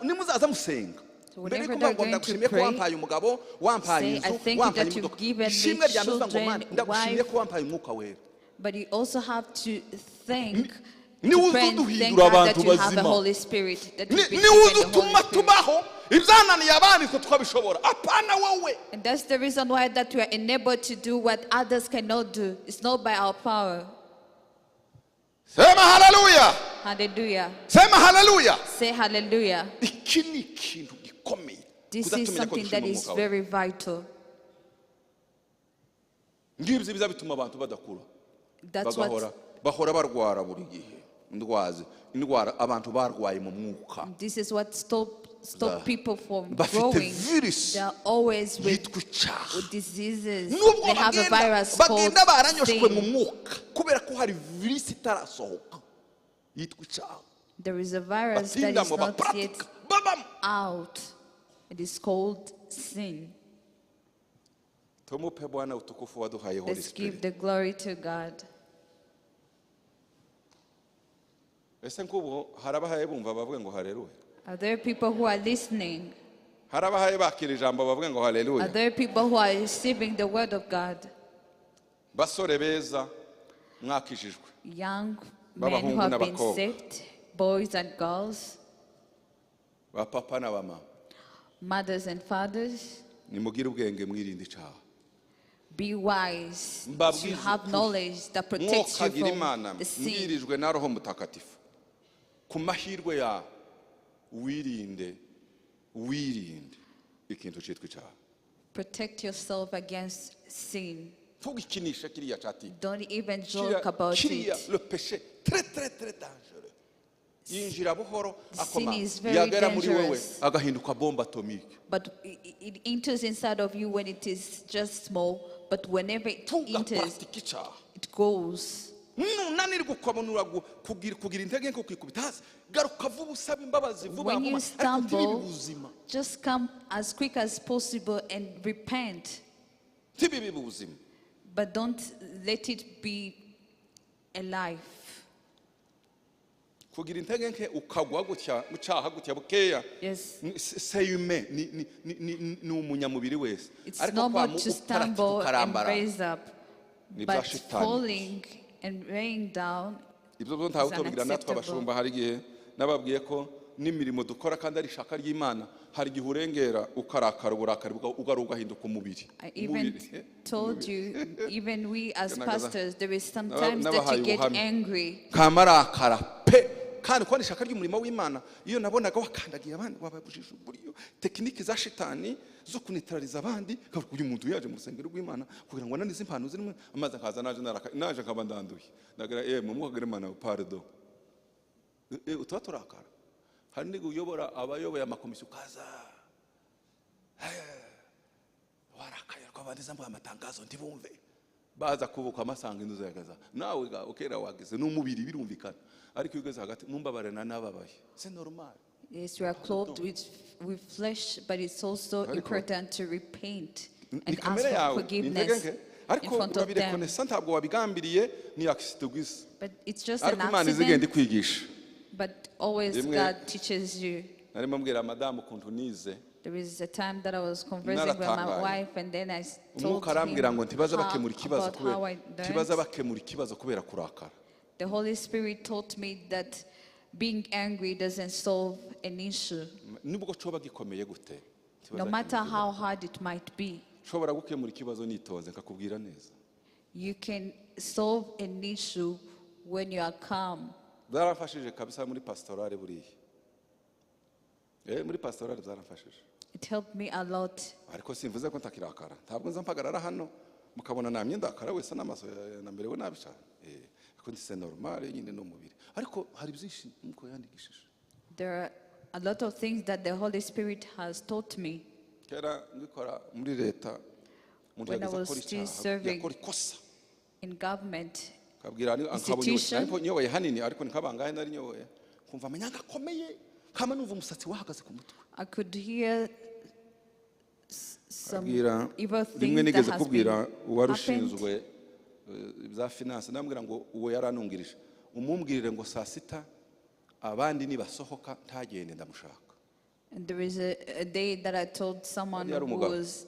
nimuzaza musenga. So Mbere whenever yuko they're mvuga ngo going to ndagushimiye ko pray, wampaye umugabo, wampaye say, inzu, I thank you wampaye that you've imodoka. given me Ishimwe rya mbere uvuga ngo children, Mana, ndagushimiye wife. ko wampaye umwuka wera. But you also have to thank, Ni to uzi pray and thank uduhindura God that abantu you have the bazima. Holy Spirit. That you've been Ni uzi given the Holy utuma Spirit. tubaho, ibyananiye abandi twe twabishobora, apana wowe. And that's the reason why that we are enabled to do what others cannot do. It's not by our power. Sema haleluya. Hallelujah. Sema haleluya. Say hallelujah. Iki ni ikintu gikomeye. This is Kudatumenya ko something that dushima is umwuka wera. very vital. Ngibyo biza bituma abantu badakura. That's what Bagahora bahora barwara buri gihe. Indwazi, indwara abantu barwaye mu mwuka. This is what stop people from Bafite growing. virus They are always with yitwa icyaha. with diseases. Nubwo They have a virus called bagenda baranyoshwe mu sin. mwuka kubera ko hari virus itarasohoka yitwa icyaha. There is a virus that Batinda is mu not yet bapratika babamo. out. It is called sin. Tumupe Bwana utukufu waduhaye Holy Let's give Spirit. the glory to God. Ese nk'ubu harabahaye bumva bavuga ngo haleluya? Are there people who are listening? Harabahaye bakira ijambo bavuga ngo haleluya? Are there people who are receiving the word of God? Basore beza mwakijijwe. Young men B'abahungu who have been n'abakobwa. saved, boys and girls, Ba papa n'abamama. mothers and fathers, Nimugire ubwenge mwirinde icyaha. be wise to Mbabwize have ukuri. knowledge that protects you Mwokagira from Imana the sin. mbwirijwe na Roho Mutagatifu. Ku mahirwe ya wirinde, wirinde ikintu cyitwa icyaha. Protect yourself against sin. Ntugikinishe kiriya cya tipe. Don't even Kiriya, joke about kiriya, it. le péché très très très dangereux. Yinjira buhoro Sin akoma is very yagera muri wewe dangerous. agahinduka bombe atomique. But it enters inside of you when it is just small, but whenever it enters, Tugapratika icyaha. it goes. Nunanirwa ukabona kugira intege nke ukikubita hasi, garuka vuba usaba imbabazi vuba When vuba, you ariko ntibibe stumble, ubuzima. just come as quick as possible and repent. Ntibibe ubuzima. But don't let it be a life. Kugira intege nke ukagwa gutya mu cyaha gutya bukeya, Yes. c'est humain, ni umunyamubiri wese. It's Ariko normal kwama to uparatika stumble and ukarambara raise up, ni ibya but shitani. Falling and laying down Ibyo byo ntawe is utobigira natwe unacceptable. abashumba. Hari igihe nababwiye ko n'imirimo dukora kandi ari ishaka ry'Imana, hari igihe urengera ukarakara, uburakari ugaruka ugahinduka umubiri. I even Umubiri. Told you, even we as Garagaza- pastors, there is sometimes that Nabahaye you get ubuhamya. Angry. Kamarakara pe, kandi kubona ishaka ry'umurimo w'Imana, iyo nabonaga wakandagiye abandi, wababujije uburyo tekiniki za shitani zo kunitarariza abandi, kavuga uyu muntu yaje mu rusengero rw'Imana kugira ngo ananize impano zirimo amazi, akaza naje naraka, naje nkaba ndanduye, ndagira mu mwuka Imana pardon. Tuba turakara. Hari n'igihe uyobora abayoboye amakomisiyo ukaza warakaye ko abandi zambaye amatangazo ntibumve, baza kubuka amasanga inzu zayagaza nawe ga ukera wagize n'umubiri, birumvikana. Ariko iyo ugeze hagati mumbabare na nababaye, c'est normal. Yes, we are clothed with flesh, but it's also Ariko- important to repent Ni and ask kamere for yawe, ni intege forgiveness nke, in ariko front of them. urabirekonesa, ntabwo wabigambiriye, ni accident gusa. But it's just an Ariko Imana izigenda accident, ikwigisha. But always Rimwe- God teaches you. Narimo mbwira madamu ukuntu nize. There is a time that I was conversing with my Naratangaye. Wife, and then I told Umwuka arambwira him ngo ntibaza bakemura ikibazo about how I kubera ntibaza learned. Bakemura ikibazo kubera kurakara. The Holy Spirit taught me that being angry doesn't solve an issue, Nubwo coba gikomeye gute, ntibaza no matter bakemura how hard it might be. Nshobora gukemura ikibazo nitonze nkakubwira neza. You can solve an issue when you are calm. Byaramfashije kabisa muri pastorale buriya. Muri pastorale byaramfashije. It helped me a lot. Ariko simvuze ko ntakirakara. Ntabwo nza mpagarara hano mukabona namye ndakara wese n'amaso namerewe nabi cyane. Ariko ndi c'est normal nyine n'umubiri, ariko hari byinshi nkuko yandikishije. There are a lot of things that the Holy Spirit has taught me. Kera ngikora muri leta, umuntu When I yageze was akora still icyaha, serving yakora ikosa, in government kabwira ni nkaba nyoboye, institution. Ariko nyoboye hanini, ariko ni kabangahe nari nyoboye, kumva amanyanga akomeye, kama numva umusatsi wahagaze ku mutwe. I could hear some Abwira evil rimwe things that nigeze has been kubwira uwari happened. ushinzwe ibya finance, ndamubwira ngo uwo yaranungirije, umumbwirire ngo saa sita abandi nibasohoka ntagende, ndamushaka. And there is a day that I told someone Yari who umugabo. Was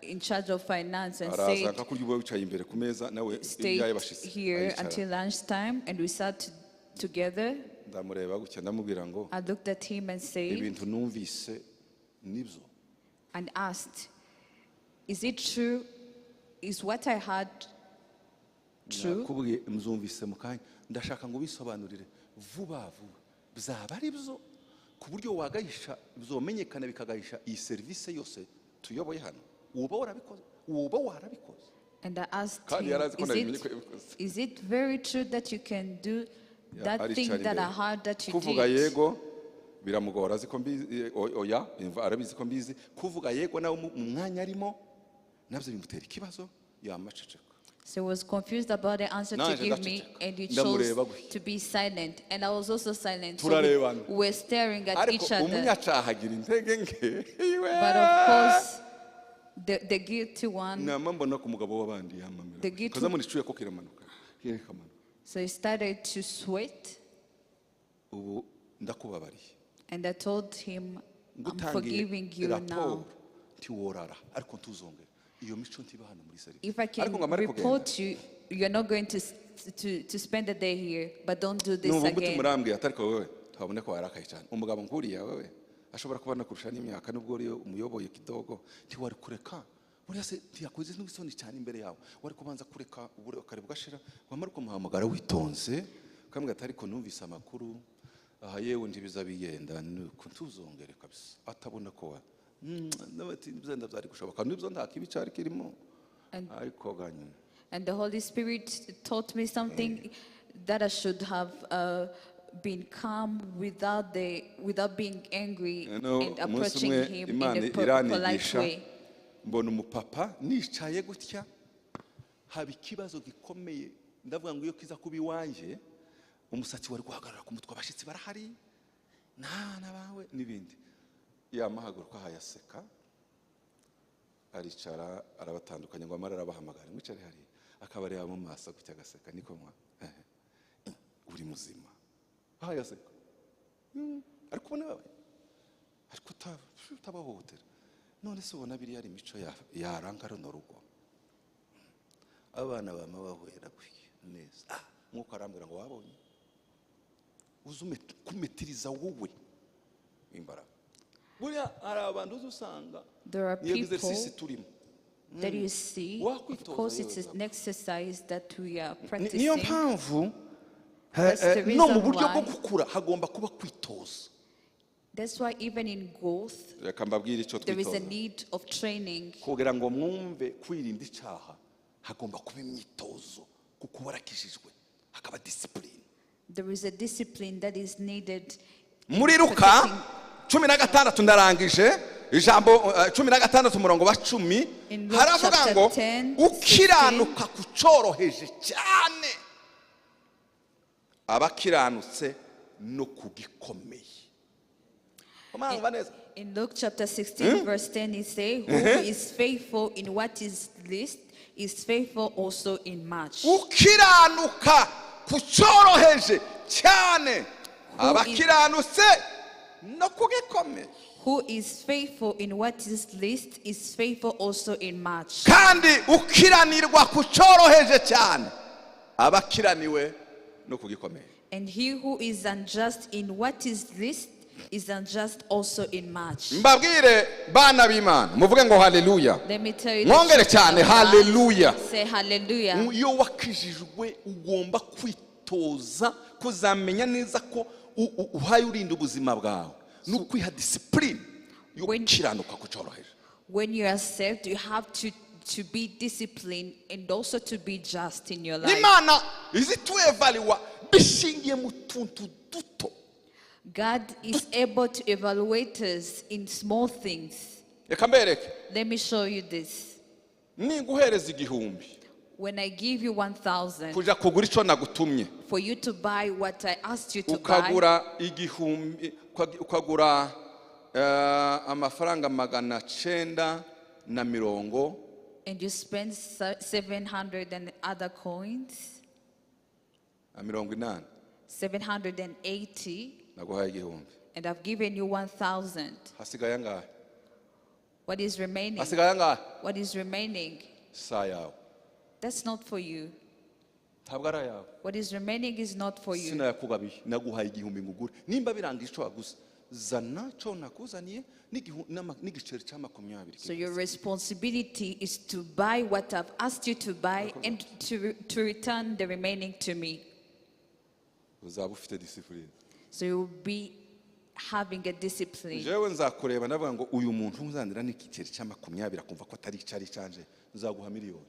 in charge of finance and Araza said, nka kurya uba wicaye imbere ku meza nawe stayed ibyaye bashitse here aricara. Until lunchtime, and we sat together. Ndamureba gutya, ndamubwira ngo I looked at him and said, ibintu numvise nibyo? And asked, "Is it true? Is what I heard true?" Nakubwiye mzumvise mu kanya, ndashaka ngo ubisobanurire vuba vuba, byaba ari byo ku buryo wagahisha byomenyekana bikagahisha iyi serivisi yose tuyoboye hano, uba warabikoze, uba warabikoze? And I asked Kandi him, yari azi ko is nabimenye ko it, yabikoze. Is it very true that you can do Ya, that aricara thing that I imbere. Heard that you Kuvuga did?" yego biramugora, azi ko mbizi, oya arabizi ko mbizi. Kuvuga yego nawe mu mwanya arimo nabyo bimutera ikibazo, yamaceceka. So he was confused about the answer to Nanje give me, ndaceceka. And he chose Ndamureba gutya. To be silent. And I was also silent. So Turarebana. we were staring at Ariko each other. umunyacaha agira intege nke. But of course, the guilty one, Nama mbona ku mugabo w'abandi yamamira The guilty- kaza muri icuya ko kiramanuka kiramanuka. So he started to sweat. Ubu ndakubabariye. And I told him, "I'm Ngutangiye forgiving you now. Raporo ntiworara, ariko ntuzongere iyo mico ntiba hano muri serivisi. If I Ariko can ngo amare kugenda, report you, you're not going to spend the day here, but don't do this numva umutima again." urambwiye atari ko wowe twabone ko warakaye cyane, umugabo nkuriya wowe ashobora kuba anakurusha n'imyaka, nubwo uriyo umuyoboye kidogo, ntiwari kureka buriya se ntiyakoze n'isoni cyane imbere yawe? Wari kubanza kureka uburakari bugashira, wamara ukamuhamagara witonze, ukamubwira ati ariko numvise amakuru aha, yewe ntibiza bigenda nuko, ntuzongere kabisa, atabona ko wa nawe ati byenda byari gushoboka nibyo, nta kibi cyari kirimo, ariko ganyuma. And the Holy Spirit taught me something, that I should have been calm without being angry No, and umunsi approaching umwe him in Imana a polite iranigisha, way. Mbona umupapa nicaye gutya, haba ikibazo gikomeye. Ndavuga ngo iyo kiza kuba iwanjye, umusatsi wari guhagarara ku mutwe, abashyitsi barahari n'abana bawe n'ibindi. Yamahaguruka ahayaseka, aricara, arabatandukanya ngo amara arabahamagara, mwicare hariya, akabareba mu maso gutya agaseka, niko mwa uri muzima, ahayaseka, ariko ubona babaye, ariko utabahohotera. None se ubona biriya ari imico yaranga runo rugo? Abana bama bahwera gutya neza. Nk'uko arambwira ngo wabonye uzi kumetiriza wowe imbaraga. Buriya hari abantu uzi usanga There are niyo people exercise turimo that you see. Of Wakwitoza course, it's yewe. an exercise that we are Niyo practicing. mpamvu That's the no mu reason buryo bwo why. gukura hagomba kuba kwitoza. That's why even in growth, Reka mbabwire icyo there is a twitoza need of training. kugira ngo mwumve kwirinda icyaha hagomba kuba imyitozo, kuko warakijijwe hakaba discipline. There is a discipline that is needed. Muri Luka 16, ndarangije, ijambo 16 umurongo wa 10, In Luke haravuga chapter ngo 10, ukiranuka ku cyoroheje cyane abakiranutse no ku gikomeye. Mwumva neza? In Luke chapter 16, verse 10, it says, "Who is faithful in what is least is faithful also in much." Ukiranuka ku cyoroheje cyane abakiranutse no ku gikomeye. Who is faithful in what is least is faithful also in much. Kandi ukiranirwa ku cyoroheje cyane abakiraniwe no ku gikomeye. And he who is unjust in what is least is unjust also in much. Mbabwire bana b'Imana, muvuge ngo haleluya. Let me tell you the Mwongere children cyane, of God, haleluya. say hallelujah. Iyo wakijijwe ugomba kwitoza kuzamenya neza ko uhaye urinda ubuzima bwawe no kwiha discipline yo gukiranuka ku cyoroheje. When you are saved, you have to be disciplined and also to be just in your life. Imana izituevaliwa bishingiye mu tuntu duto. God is able to evaluate us in small things. Reka mbereke. Let me show you this. Ninguhereza 1000 When I give you 1,000 kuja kugura ico nagutumye, for you to buy what I asked you to buy, ukagura 1000, ukagura amafaranga 950, and you spend 700 and other coins, na 80, 780, naguhaye 1000, and I've given you 1,000. Hasigaye angahe? What is remaining? Hasigaye angahe? What is remaining? Si ayawe. That's not for you. Ntabwo ari ayawe. What is remaining is not for you. Sinayakugabiye, naguhaye 1000 ngugure. Nimba biranga ico waguze, zana cyo nakuzaniye n'igiceri cya 20. So your responsibility is to buy what I've asked you to buy and to return the remaining to me. Uzaba ufite discipline. So you will be having a discipline. Jewe nzakureba ndavuga ngo uyu muntu uzanira n'igiceri cya 20 akumva ko atari icari canje, nzaguha miliyoni.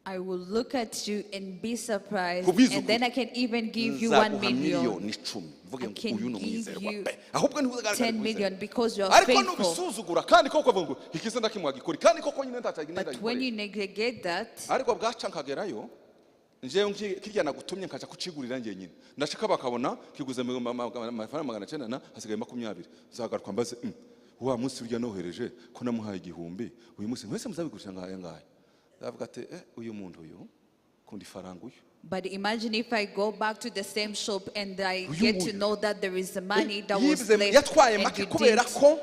I will look at you and be surprised, Kubwiza and then ukuri. I can even give you 1 Nzaguha million. miliyoni 10. Mvuge I ngo can uyu ni give umwizerwa you pe. Ahubwo ntiuzagaragare 10 kwizera. million because you are Ariko faithful. nubisuzugura kandi koko ukavuga ngo ikiza ndakimwa gikora kandi koko nyine ntacyo But when you neglect that, ariko bwaca nkagerayo njewe kirya nagutumye nkaja kucigurira njye nyine, ndashaka bakabona kiguze amafaranga 900 na hasigaye 20, nzagaruka mbaze wa munsi urya nohereje ko namuhaye 1000, uyu munsi mwese muzabigurisha ngahe ngahe? Ndavuga ati uyu muntu uyu kundi faranga uyu. But imagine if I go back to the same shop and I Uyu get to nguyu. know that there is money that was Yibye, left yatwaye and make you kubera didn't, ko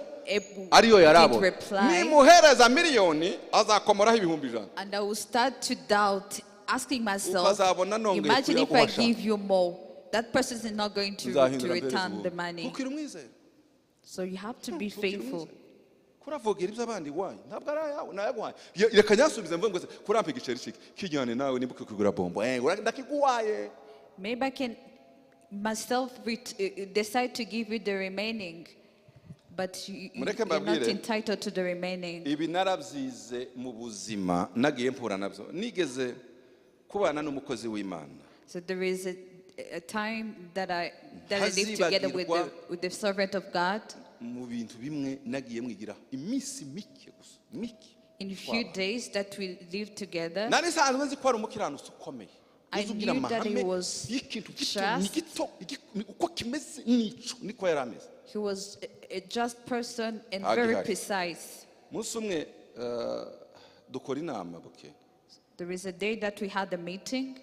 ariyo didn't yarabona. reply, Nimuhereza miliyoni azakomoraho 100,000. and I will start to doubt, asking myself, Ukazabona nongeye imagine if I kuyaguha sha. give you more, that person is not going to Nzahindura mpereze return ubu. the money. Kuko umwizera. So you have to be Kuko faithful. umwizera. Kuravugira ibyo abandi wanyu ntabwo ari ayawe, nayaguhaye. Reka nyasubize mvuge ngo se, kurampa igiceri ciki kijyane nawe niba ukigura bombo, ndakiguhaye. Maybe I can myself decide to give you the remaining, but Mureke you're not mbabwire. entitled to the remaining. Ibi narabyize mu buzima nagiye mpura nabyo, nigeze kubana n'umukozi w'Imana. So there is a time that I lived together Ntazibagirwa with the servant of God. Mu bintu bimwe nagiye mwigira iminsi mike gusa, mike. In few days that we lived together, Nari nsanzwe nzi ko ari umukiranutsi ukomeye. I Uzi ugira knew that he amahame was y'ikintu gito ni just. gito uko kimeze nico niko yari ameze. He was a just person and Hagi very hari. Precise. Umunsi umwe dukora inama buke. There is a day that we had a meeting.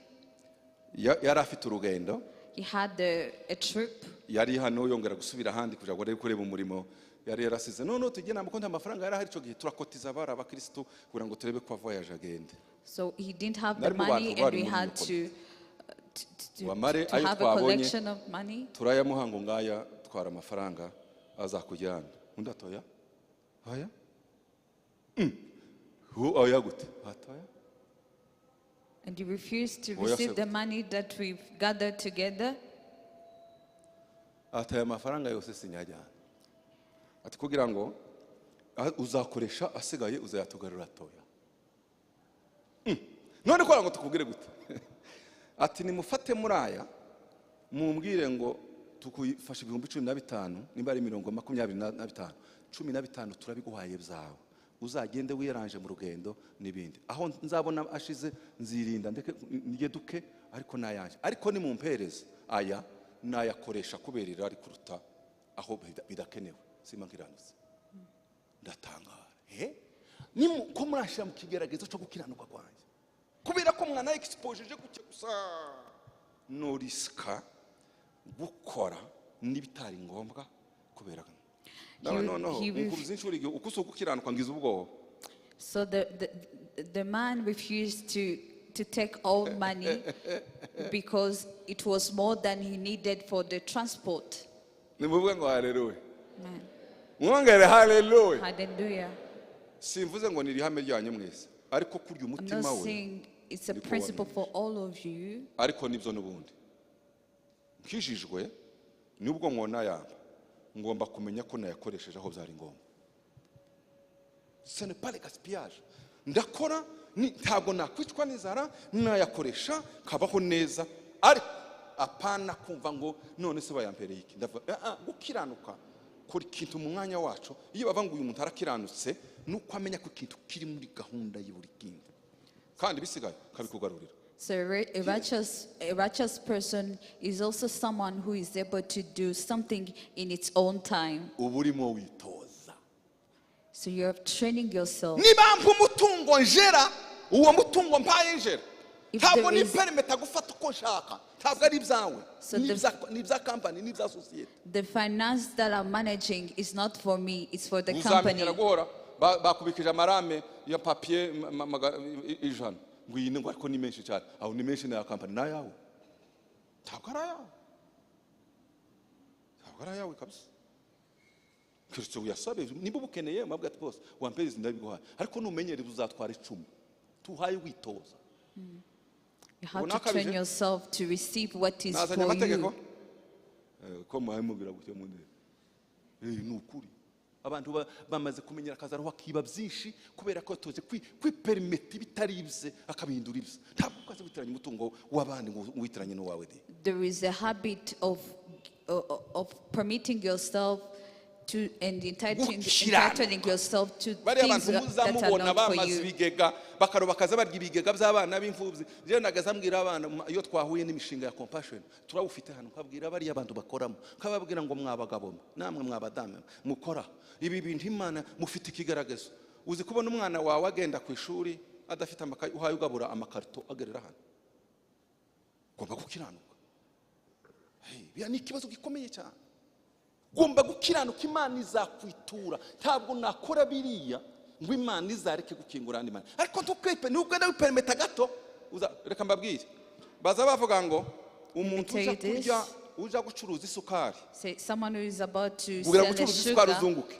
Yari afite urugendo. He had a trip. Yari hano yongera gusubira ahandi kugira ngo arebe kureba umurimo yari yarasize. Noneho tujye inama ko nta mafaranga yari ahari icyo gihe, turakotiza abari abakirisitu kugira ngo turebe ko voyage agende. So he didn't have the Nari mu money, bantu and bari we muri had iyo to Wamare ayo have a twabonye, collection of money. Turayamuha ngo ngaya twara amafaranga azakujyana. Undi atoya oya. Oya gute atoya. And he refused to Oya receive the se- money that we've gathered together. Ati aya mafaranga yose sinyajyana, ati kugira ngo uzakoresha asigaye uzayatugarura atoya. None kugira ngo tukubwire gute? Ati nimufate muri aya mumbwire ngo tukufashe 15,000, nimba ari mirongo makumyabiri na bitanu, 15 turabiguhaye byawe, uzagende wiyaranje mu rugendo n'ibindi, aho nzabona ashize nzirinda ndeke njye duke, ariko nayanjye, ariko nimumpereze aya nayakoresha kubera irari kuruta aho bidakenewe simba nkiranutse. Ndatangara ko murashyira mu kigeragezo cyo gukiranuka kwanjye kubera ko mwana expojeje gutya gusa norisika gukora n'ibitari ngombwa kubera nawe. Noneho nkuruza inshuro igihe uko usi gukiranuka ngize ubwoba. So the man refused to take all money because it was more than he needed for the transport. Nimuvuge ngo haleluya. Amen. Mwongere haleluya. Hallelujah. Simvuze ngo ni irihame ryanyu mwese, ariko kurya I'm umutima not we saying it's a niko principle wamenya. for all of you. Ariko nibyo n'ubundi nkijijwe nubwo mwona yamba ngomba kumenya ko nayakoresheje aho byari ngombwa. Ce n'est pas le gaspillage. Ndakora ntabwo nakwicwa n'inzara, nayakoresha kabaho neza, ariko apana kumva ngo none se bayampereye iki. Ndavuga gukiranuka kora ikintu mu mwanya wacu. Iyo bava ngo uyu muntu arakiranutse nuko amenya ko ikintu kiri muri gahunda y'buri kintu kandi bisigaye kabikugarurira. So a righteous person is also someone who is able to do something in its own time. Uba urimo witoza. So you are training yourself. Niba mpa umutungo njera uwo mutungo mpaye njera If ntabwo there is- niperimeta gufata uko nshaka, ntabwo ari ibyawe, So ni ibya kampani, ni ibya sosiyete. The finance that I'm managing is not for me, it's for the company. Uzamenyera guhora bakubikije amarame ya papier 100 ngo iyi ni ngo ariko ni menshi cyane, aho ni menshi ni aya kampani ni ayawe, ntabwo ari ayawe, ntabwo ari ayawe kabisa, keretse uyasabe niba ubukeneye mabwa ati bose wampereza ndabiguhaye, ariko numenyere uzatwara 10 tuhaye witoza. You have Ubona to train akabije? Yourself to receive what is Nazanye for amategeko. you. Ko muhaye mubwira gutya mu ntebe. Ni ukuri abantu bamaze kumenyera akazi akiba byinshi kubera ko tuzi kwiperimeta ibitari ibye akabihindura ibye. Ntabwo ukaze witiranya umutungo w'abandi ngo witiranye n'uwawe de. There is a habit of permitting yourself to and entitling, Gukiranuka. Entitling yourself to Bariya things bantu that are muzamubona not for bamaze you. Ibigega bakaroba bakaza barya ibigega by'abana b'imfubyi. Njyewe nagaza mbwira abana iyo twahuye n'imishinga ya Compassion turawufite hano, nkabwira bariya bantu bakoramo, nkababwira ngo mwabagabo mwe, namwe mwabadamu mukora ibi bintu, Imana mufite ikigaragazo. Uzi kubona umwana wawe agenda ku ishuri adafite amakayi, uhaye ugabura amakarito agerera hano? Ugomba gukiranuka. Hey, biriya ni ikibazo gikomeye cyane. Ugomba gukiranuka, Imana izakwitura. Ntabwo nakora biriya ngo Imana izareke gukingura andi mana, ariko ntukwipe nubwo wiperimeta gato reka mbabwire, baza bavuga ngo umuntu Tell uja you this. kurya uja gucuruza isukari Say someone who is about to kugira sell a gucuruza isukari sugar, uzunguke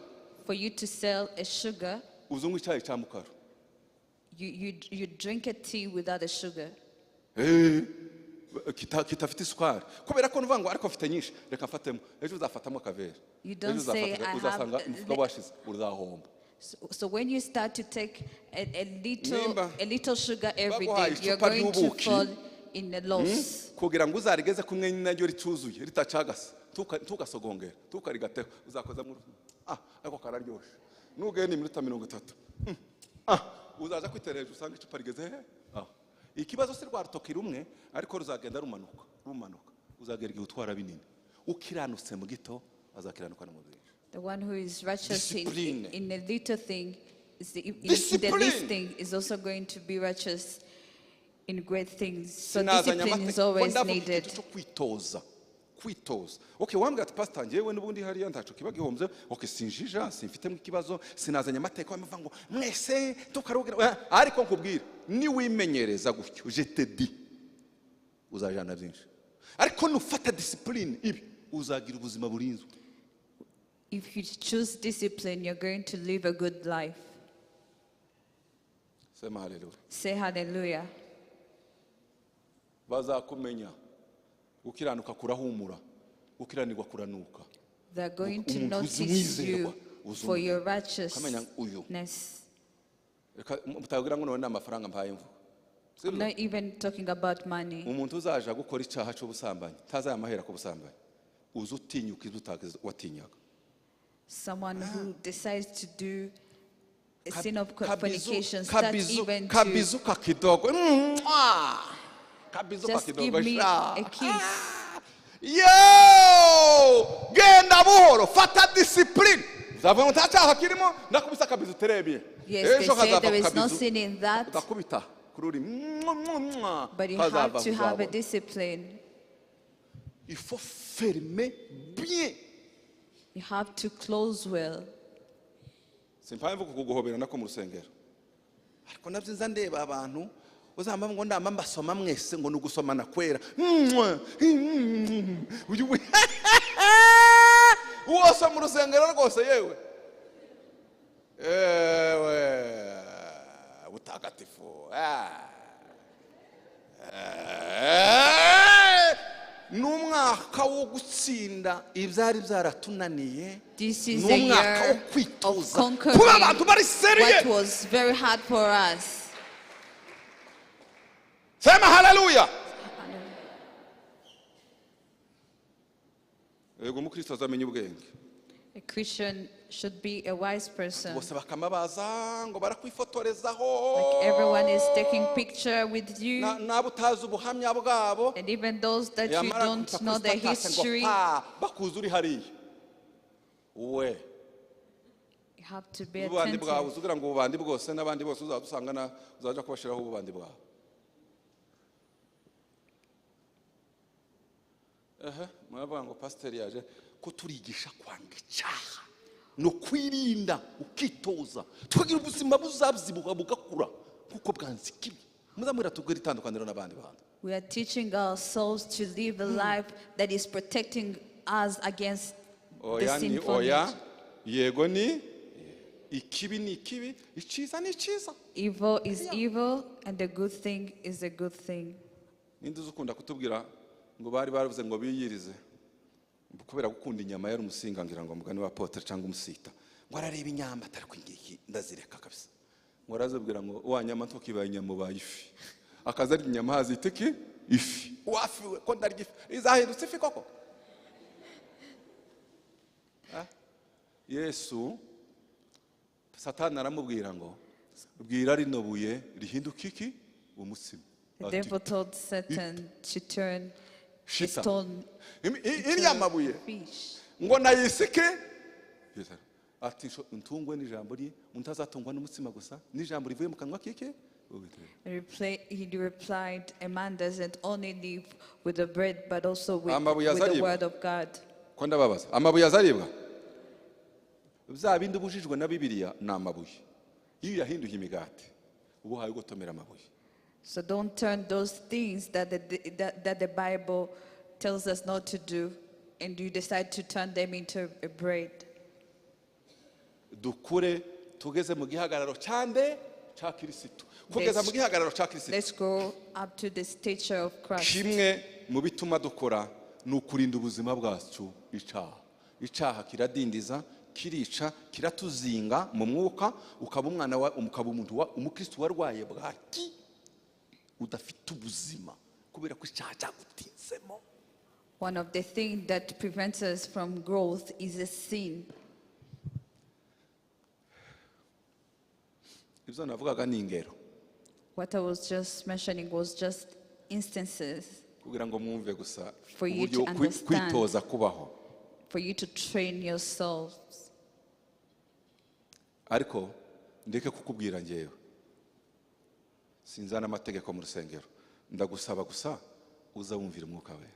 for you to sell a sugar, uzungu icyayi cya mukaru. you drink a tea without a sugar. Kitafite isukari kubera ko nuvuga ngo ariko mfite nyinshi reka mfatemo, ejo uzafatamo akavere, You don't ejo say, uzafata "I uzasanga umufuka washize uzahomba. So when you start to take a little, Nimba a little sugar every baguhaye day, you're icupa going to ry'ubuki, fall in a loss. Kugira ngo uzarigeze kumwe naryo ricuzuye ritacagase ntugasogongere ntukarigateho uzakozamo ariko kararyoshe nugenda iminota 30, uzaza kwitera hejuru usanga icupa rigeze he. Ikibazo si rwa rutoki rumwe, ariko ruzagenda rumanuka rumanuka, uzagera igihe utwara binini. Ukiranutse mu gito azakiranuka no mu byinshi. The one who is righteous Discipline. in a little thing is in the Discipline. least thing is also going to be righteous in great things. So Sinazanye discipline is ko always ndavuga needed. ikintu cyo kwitoza, kwitoza. Okay, wambwira ati: "Pastor, njyewe n'ubundi hariya ntaco kiba gihombye. Okay, sinjija, simfitemo ikibazo, sinazanye amateka bamuvuga ngo mwese tukarugira." Ariko nkubwire, niwimenyereza gutyo, je te dis, uzajana byinshi. Ariko nufata discipline ibi, uzagira ubuzima burinzwe. If you choose discipline, you're going to live a good life. Sema haleluya. Say hallelujah. Bazakumenya. Gukiranuka kurahumura, gukiranirwa kuranuka. They're going to Umuntu notice uzumwizerwa, you for your ukamenya uyu. righteousness. Reka mutagira ngo none ni amafaranga mbaye mvuga. I'm not even talking about money. Umuntu uzaja gukora icyaha cy'ubusambanyi ntazayamahera ku busambanyi, uza utinyuka ibyo utagize watinyaga. Someone who decides to do a sin of Kabizu, fornication start kabizu, even to kabizu kakidogo. Mwah! Kabizu just kakidogo give me sha. a kiss. Yo, genda buhoro, fata discipline. Uzavuga ngo nta cyaha kirimo, ndakubisa akabizu terebye. Yes, they Ejo say kazava there ku is no kabizu, sin in that, ndakubita kuri uri. Mwah, mwah, mwah. but you Kazava, have to have a uzabona. Discipline. Il faut fermer bien. You have to close well. Simpamvu kuguhobera nako mu rusengero, ariko nabyo nza ndeba abantu uzamba ngo ndamba mbasoma mwese ngo ni ugusomana kwera. Mwah! Uyu wose mu rusengero rwose, yewe ewe, butagatifu. Ah. Ni umwaka wo gutsinda ibyari byaratunaniye. This is Ni a umwaka wo year of kwitoza, conquering kuba abantu bari sérieux. what was very hard for us. Sema haleluya. Yego, umukristo azamenya ubwenge. A Christian should be a wise person. Bose bakamabaza ngo barakwifotorezaho. Like everyone is taking picture with you, N'abo utazi ubuhamya bwabo, and even those that you yamara don't gupfa know kuri their status ngo history, pa, bakuzi uri hariya we. You have to be Ububandi bwawe attentive. uzugira ngo ububandi bwose n'abandi bose uzajya usanga uzaja kubashiraho ububandi bwawe. Ehe, muravuga ngo pasiteri yaje ko turigisha kwanga icyaha no kwirinda, ukitoza, tukagira ubuzima buzabyibuha bugakura kuko bwanze ikibi. Muzamwira tubwire itandukaniro n'abandi bantu. We are teaching ourselves to live a life that is protecting us against the Oya ni sinful oya, nature. yego ni ikibi, ni ikibi, icyiza ni icyiza. Evil is evil, and the good thing is a good thing. Ninde uzi ukunda kutubwira ngo bari baravuze ngo biyirize kubera gukunda inyama? Yari umusinga ngira ngo mugani wa potere cyangwa umusita, ngo arareba inyama atari ngiki, ndazireka kabisa. Ngo arazibwira ngo wa nyama ntukibaye inyama, ubaye ifi. Akaza arya inyama, hazita iki? Ifi. Wafiwe ko ndarya ifi, izahindutse ifi koko. Ah? Yesu, Satani aramubwira ngo bwira rino buye rihinduke iki? Umutsima. The Ati, devil told Satan to turn the Shita. Stone Iriya mabuye into fish. Ngo nayisike. Ati: "Ntungwe n'ijambo rye, umuntu azatungwa n'umutsima gusa n'ijambo rivuye mu kanwa kike Uwiteka." He replied, "A man doesn't only live with the bread, but also Amabuye with the azaribwa. Word of God." Ko ndababaza, amabuye azaribwa? Bya bindi ubujijwe na Bibiliya ni amabuye. Iyo uyahinduye imigati, uba uhaye ugotomera amabuye. So don't turn those things that the Bible tells us not to do, and you decide to turn them into a bread. Dukure tugeze mu gihagararo cyande? Cya Kirisitu. Kugeza mu gihagararo cya Kirisitu. Let's go up to the stature of Christ. Kimwe mu bituma dukora ni ukurinda ubuzima bwacu icyaha. Icyaha kiradindiza, kirica, kiratuzinga mu mwuka, ukaba umwana wa, ukaba umuntu wa umukristo warwaye bwaki, udafite ubuzima kubera ko icyaha cyagutinzemo. One of the things that prevents us from growth is a sin. Ibyo navugaga ni ingero. What I was just mentioning was just instances Kugira ngo mwumve gusa for you uburyo to understand. Kwitoza kubaho. For you to train yourselves. Ariko ndeke kukubwira ngewe. Sinzana amategeko mu rusengero. Ndagusaba gusa uza wumvira umwuka wera.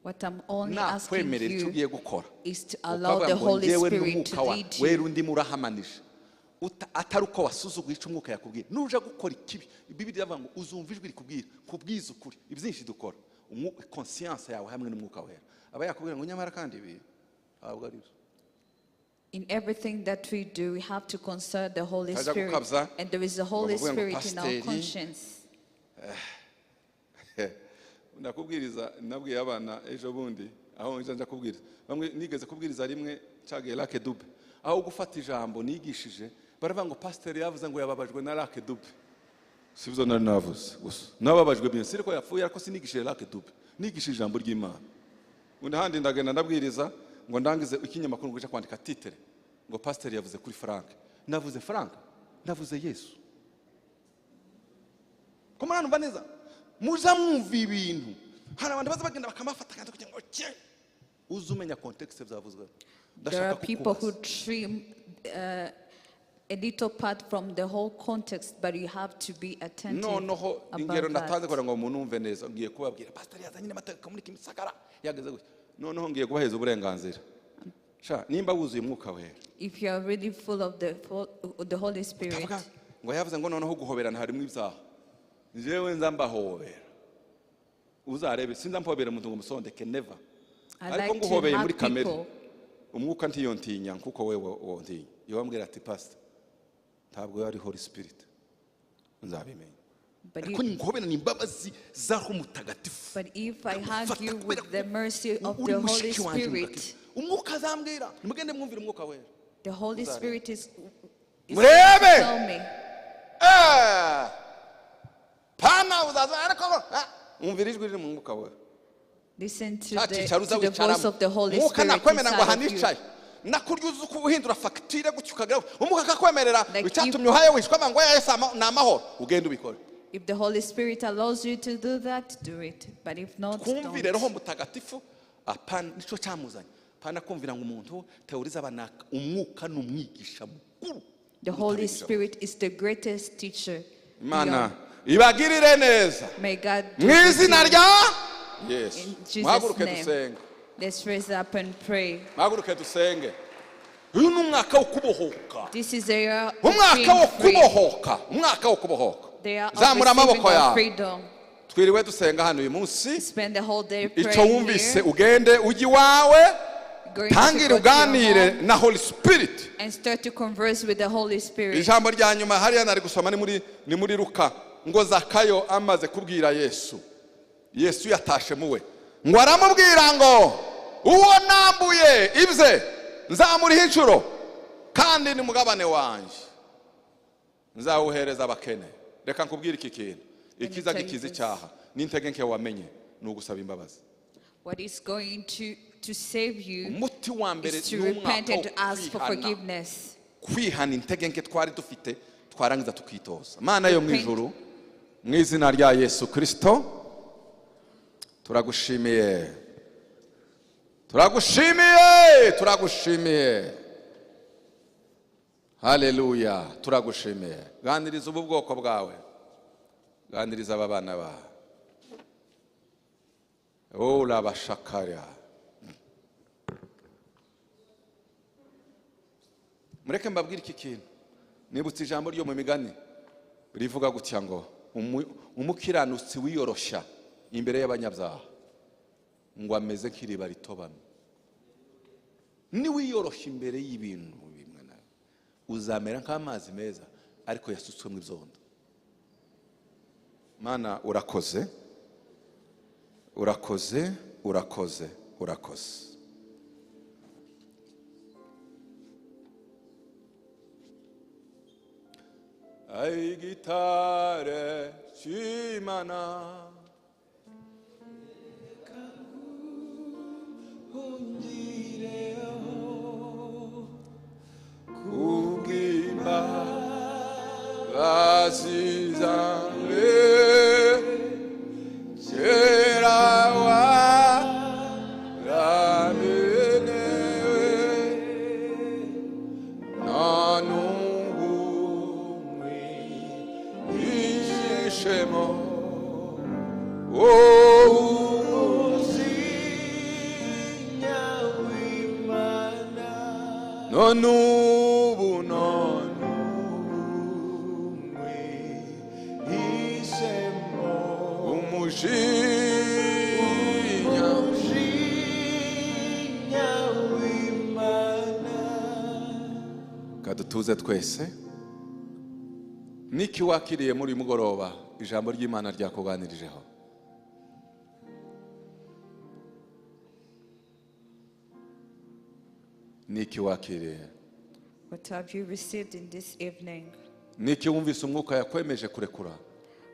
What I'm only asking Nakwemerera icyo you ugiye gukora. Is to allow Ukavuga the ngo Holy njyewe Spirit to n'umwuka wa lead wera you. undi murahamanije. Atari uko wasuzuguye icyo umwuka yakubwiye. Nuja gukora ikibi, Bibiliya iravuga ngo uzumva ijwi rikubwira, kubwiza ukuri. Ibyinshi dukora, conscience yawe hamwe n'umwuka wera. Aba yakubwira ngo nyamara kandi ibi ntabwo ari byo. In everything that we do, we have to consult the Holy Kaja Spirit. gukabya, And there is the Holy ngo bavuge ngo Spirit in our pasiteri. Conscience. Ndakubwiriza nabwiye abana ejo bundi aho nja kubwiriza bamwe nigeze kubwiriza rimwe cagiye Lake Dube aho gufata ijambo nigishije baravuga ngo pasiteri yavuze ngo yababajwe na Lake Dube sibyo nari navuze gusa nababajwe bien siriko yapfuye ariko sinigishije Lake Dube nigishije ijambo ry'Imana undi handi ndagenda ndabwiriza ngo ndangize ikinyamakuru ngo kwandika titre ngo pasiteri yavuze kuri Frank navuze Frank navuze Yesu ko muranumva neza muza mwumva ibintu hari abantu baza bagenda bakamafata kandi kugira ngo cye uze umenya context byavuzwe. There are Ndashaka people who kukubaza. trim a little part from the whole context, but you have to be attentive Noneho ingero about natanze that. kugira ngo munumve neza ngiye kubabwira pastor yazanye n'amategeko muri Kimisagara yageze gutya noneho ngiye kubaheza uburenganzira sha nimba wuzuye umwuka wera. If you are really full of the Holy Spirit, Utavuga ngo yavuze ngo noneho guhoberana harimo ibyaha njyewe nza mbahobera uzarebe sinza mpobera umuntu ngo musondeke never. I Ariko like to nguhobeye muri hug kamere people. Umwuka ntiyontinya kuko wewe wontinya iyo wambwira ati pastor ntabwo yari Holy Spirit nzabimenya. But Ariko ninguhobera ni imbabazi za Roho Mutagatifu. But if I hug Ndagufata you kubera with the ko mercy of uri the Holy mushiki wanjye Spirit, mutagatifu. Umwuka azambwira nimugende mwumvire umwuka wera. The Holy Uzarebe. Spirit is Murebe! going to tell me. Pana uzaza ariko umvira ijwi riri mu mwuka wera. Listen Cya cyicaro to the voice uzawicaramo. of the Holy Umwuka Spirit nakwemera ngo inside of you. ahanicaye. Nakurya uzi uko uhindura fagitire gutyo ukageraho. Umwuka akakwemerera, Like icyatumye uhaye wishwa ngo Yesu ni amahoro. Ugende ubikore. If the Holy Spirit allows you to do that, do it. But if not, Twumvire don't. Roho Mutagatifu, apana nico cyamuzanye. Apana kumvira ngo umuntu teoriza abanaka umwuka ni umwigisha mukuru. The Holy Spirit is the greatest teacher. Imana ibagirire neza. May God do Mu with izina you. rya Yesu. In Jesus' Muhaguruke name. dusenge. Let's raise up and pray. Muhaguruke dusenge. Uyu ni umwaka wo kubohoka. This is a year of Umwaka being wo free. kubohoka. Umwaka wo kubohoka. They are of Zamura receiving amaboko our yawe. freedom. Twiriwe dusenga hano uyu munsi. Spend the whole day Icyo praying wumvise here. ugende ujye iwawe. Going to Tangire go to your uganire home na Holy Spirit. and start to converse with the Holy Spirit. Ijambo rya nyuma hariya nari gusoma ni muri Luka ngo Zakayo amaze kubwira Yesu. Yesu yatashe muwe. Ngo aramubwira ngo uwo nambuye ibye nzamuriha inshuro kandi ni mugabane wanjye nzawuhereza abakene. Reka nkubwire iki kintu. Ikiza tell you gikiza this. icyaha n'intege nke wamenye ni ugusaba imbabazi. What is going to save you Umuti wa mbere is to ni umwaka repent and wo to ask for kwihana. forgiveness. Kwihana intege nke twari dufite twarangiza tukitoza. Mana yo mu Repent. ijuru mu izina rya Yesu Kristo turagushimiye. Turagushimiye, turagushimiye. Haleluya, turagushimiye. Ganiriza ubu bwoko bwawe. Ganiriza aba bana bawe. Oh, labashakara. Mureke mbabwire iki kintu. Nibutse ijambo ryo mu migani rivuga gutya ngo umukiranutsi wiyoroshya imbere y'abanyabyaha ngo ameze nk'iriba ritobamye. Niwiyoroshya imbere y'ibintu bimwe na uzamera nk'amazi meza ariko yasutswe mu ibyondo. Mana urakoze, urakoze, urakoze, urakoze. Ay gitare c'Imana kubw'imbabazi Nzambe kera waramenewe nta n'ubu mwihishemo Umujinya w'Imana none ubu none mwihishemo umujinya Umujinya w'Imana. Kadutuze twese. Niki wakiriye muri uyu mugoroba ijambo ry'Imana ryakuganirijeho? Niki wakiriye? What have you received in this evening? Niki wumvise umwuka yakwemeje kurekura?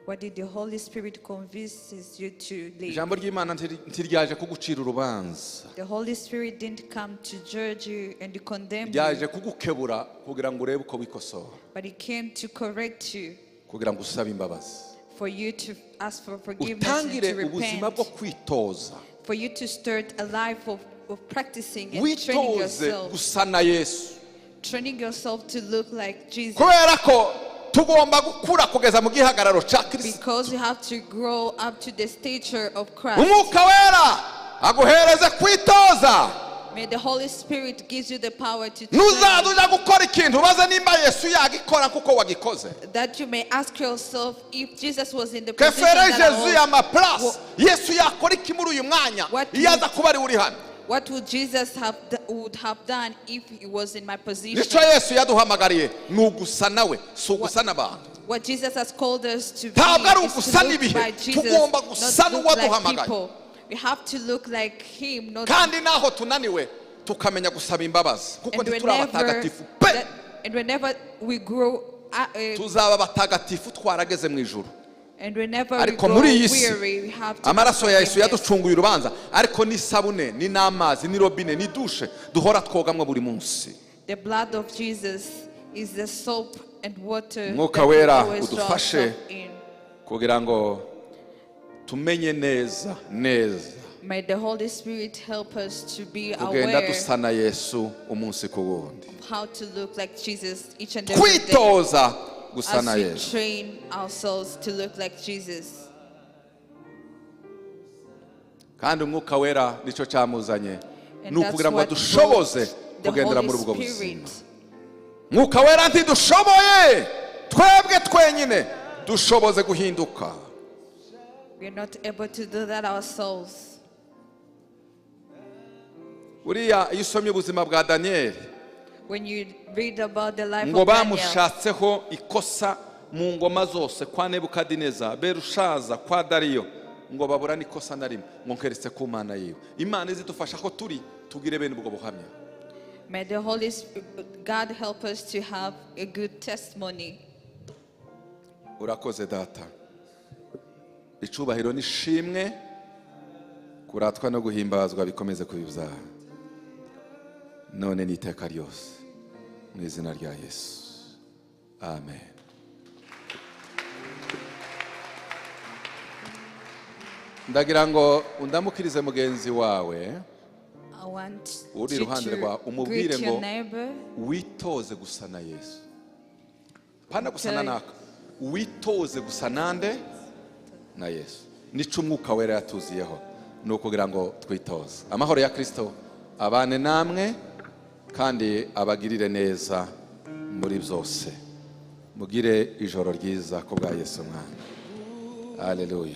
What did the Holy Spirit convinces you to leave? Ijambo ry'Imana ntiryaje kugucira urubanza, The Holy Spirit didn't come to judge you and to condemn you, ryaje kugukebura kugira ngo urebe uko wikosora, but it came to correct you, kugira ngo usabe imbabazi, for you to ask for forgiveness and utangire to ubuzima bwo repent, kwitoza, for you to start a life of practicing and training witoze yourself, gusa na Yesu, training yourself to look like Jesus. Kubera ko tugomba gukura kugeza mu gihagararo cya Kristo. Because you have to grow up to the stature of Christ. Umwuka wera aguhereze kwitoza. May the Holy Spirit give you the power to train, Nuzaza uja gukora ikintu ubaze nimba Yesu yagikora kuko wagikoze. That you may ask yourself if Jesus was in the position Kefere that I Jesu was, ya maplace, Yesu yakora iki muri uyu mwanya What iyo aza kuba ari uri hano? what would Jesus would have done if he was in my position? Nico Yesu yaduhamagariye ni ugusa nawe, si ugusa n'abantu. What Jesus has called us to be Ntabwo ari is to ugusa look n'ibihe, by Jesus, tugomba gusa not look like n'uwaduhamagaye. people. We have to look like him, not Kandi naho tunaniwe tukamenya gusaba imbabazi kuko and ntituri whenever abatagatifu pe. and whenever we grow Tuzaba abatagatifu twarageze mu ijuru. and whenever we Ariko grow muri iyi si weary, we have to amaraso ya Yesu forgiveness. yaducunguye urubanza, ariko n'isabune ni n'amazi ni robine ni dushe duhora twogamwo buri munsi. The blood of Jesus is the soap and water Umwuka that we wera always draw udufashe ourselves in. kugira ngo tumenye neza neza May the Holy Spirit help us to be kugenda aware dusa na Yesu umunsi ku wundi, of how to look like Jesus each and every day kwitoza gusa as na we Yesu. train ourselves to look like Jesus. Kandi umwuka wera nicyo cyamuzanye, And ni that's ukugira ngo what dushoboze brought the kugendera Holy muri ubwo buzima. Spirit. Mwuka wera ntidushoboye twebwe twenyine, dushoboze guhinduka. We are not able to do that ourselves. Buriya iyo usomye ubuzima bwa Daniyeli, When you read about the life ngo of Daniel, bamushatseho ikosa mu ngoma zose kwa Nebukadineza, Berushaza, kwa Dariyo, ngo babura n'ikosa na rimwe, ngo nkeretse ku Mana yiwe. Imana izidufasha ko turi tugire bene ubwo buhamya. May the Holy Spirit, God help us to have a good testimony. Urakoze data, icubahiro n'ishimwe, kuratwa no guhimbazwa bikomeze kubibyaha none n'iteka ryose, mu izina rya Yesu, amen. Ndagira ngo undamukirize mugenzi wawe I want uri you iruhande to rwawe, umubwire greet your ngo neighbor. witoze gusa na Yesu, pana gusa na Tell- naka, witoze gusa nande na Yesu. Nico umwuka wera yatuziyeho ni ukugira ngo twitoze. Amahoro ya Kristo abane namwe kandi abagirire neza muri byose. Mugire ijoro ryiza ku bwa Yesu mwana. Haleluya.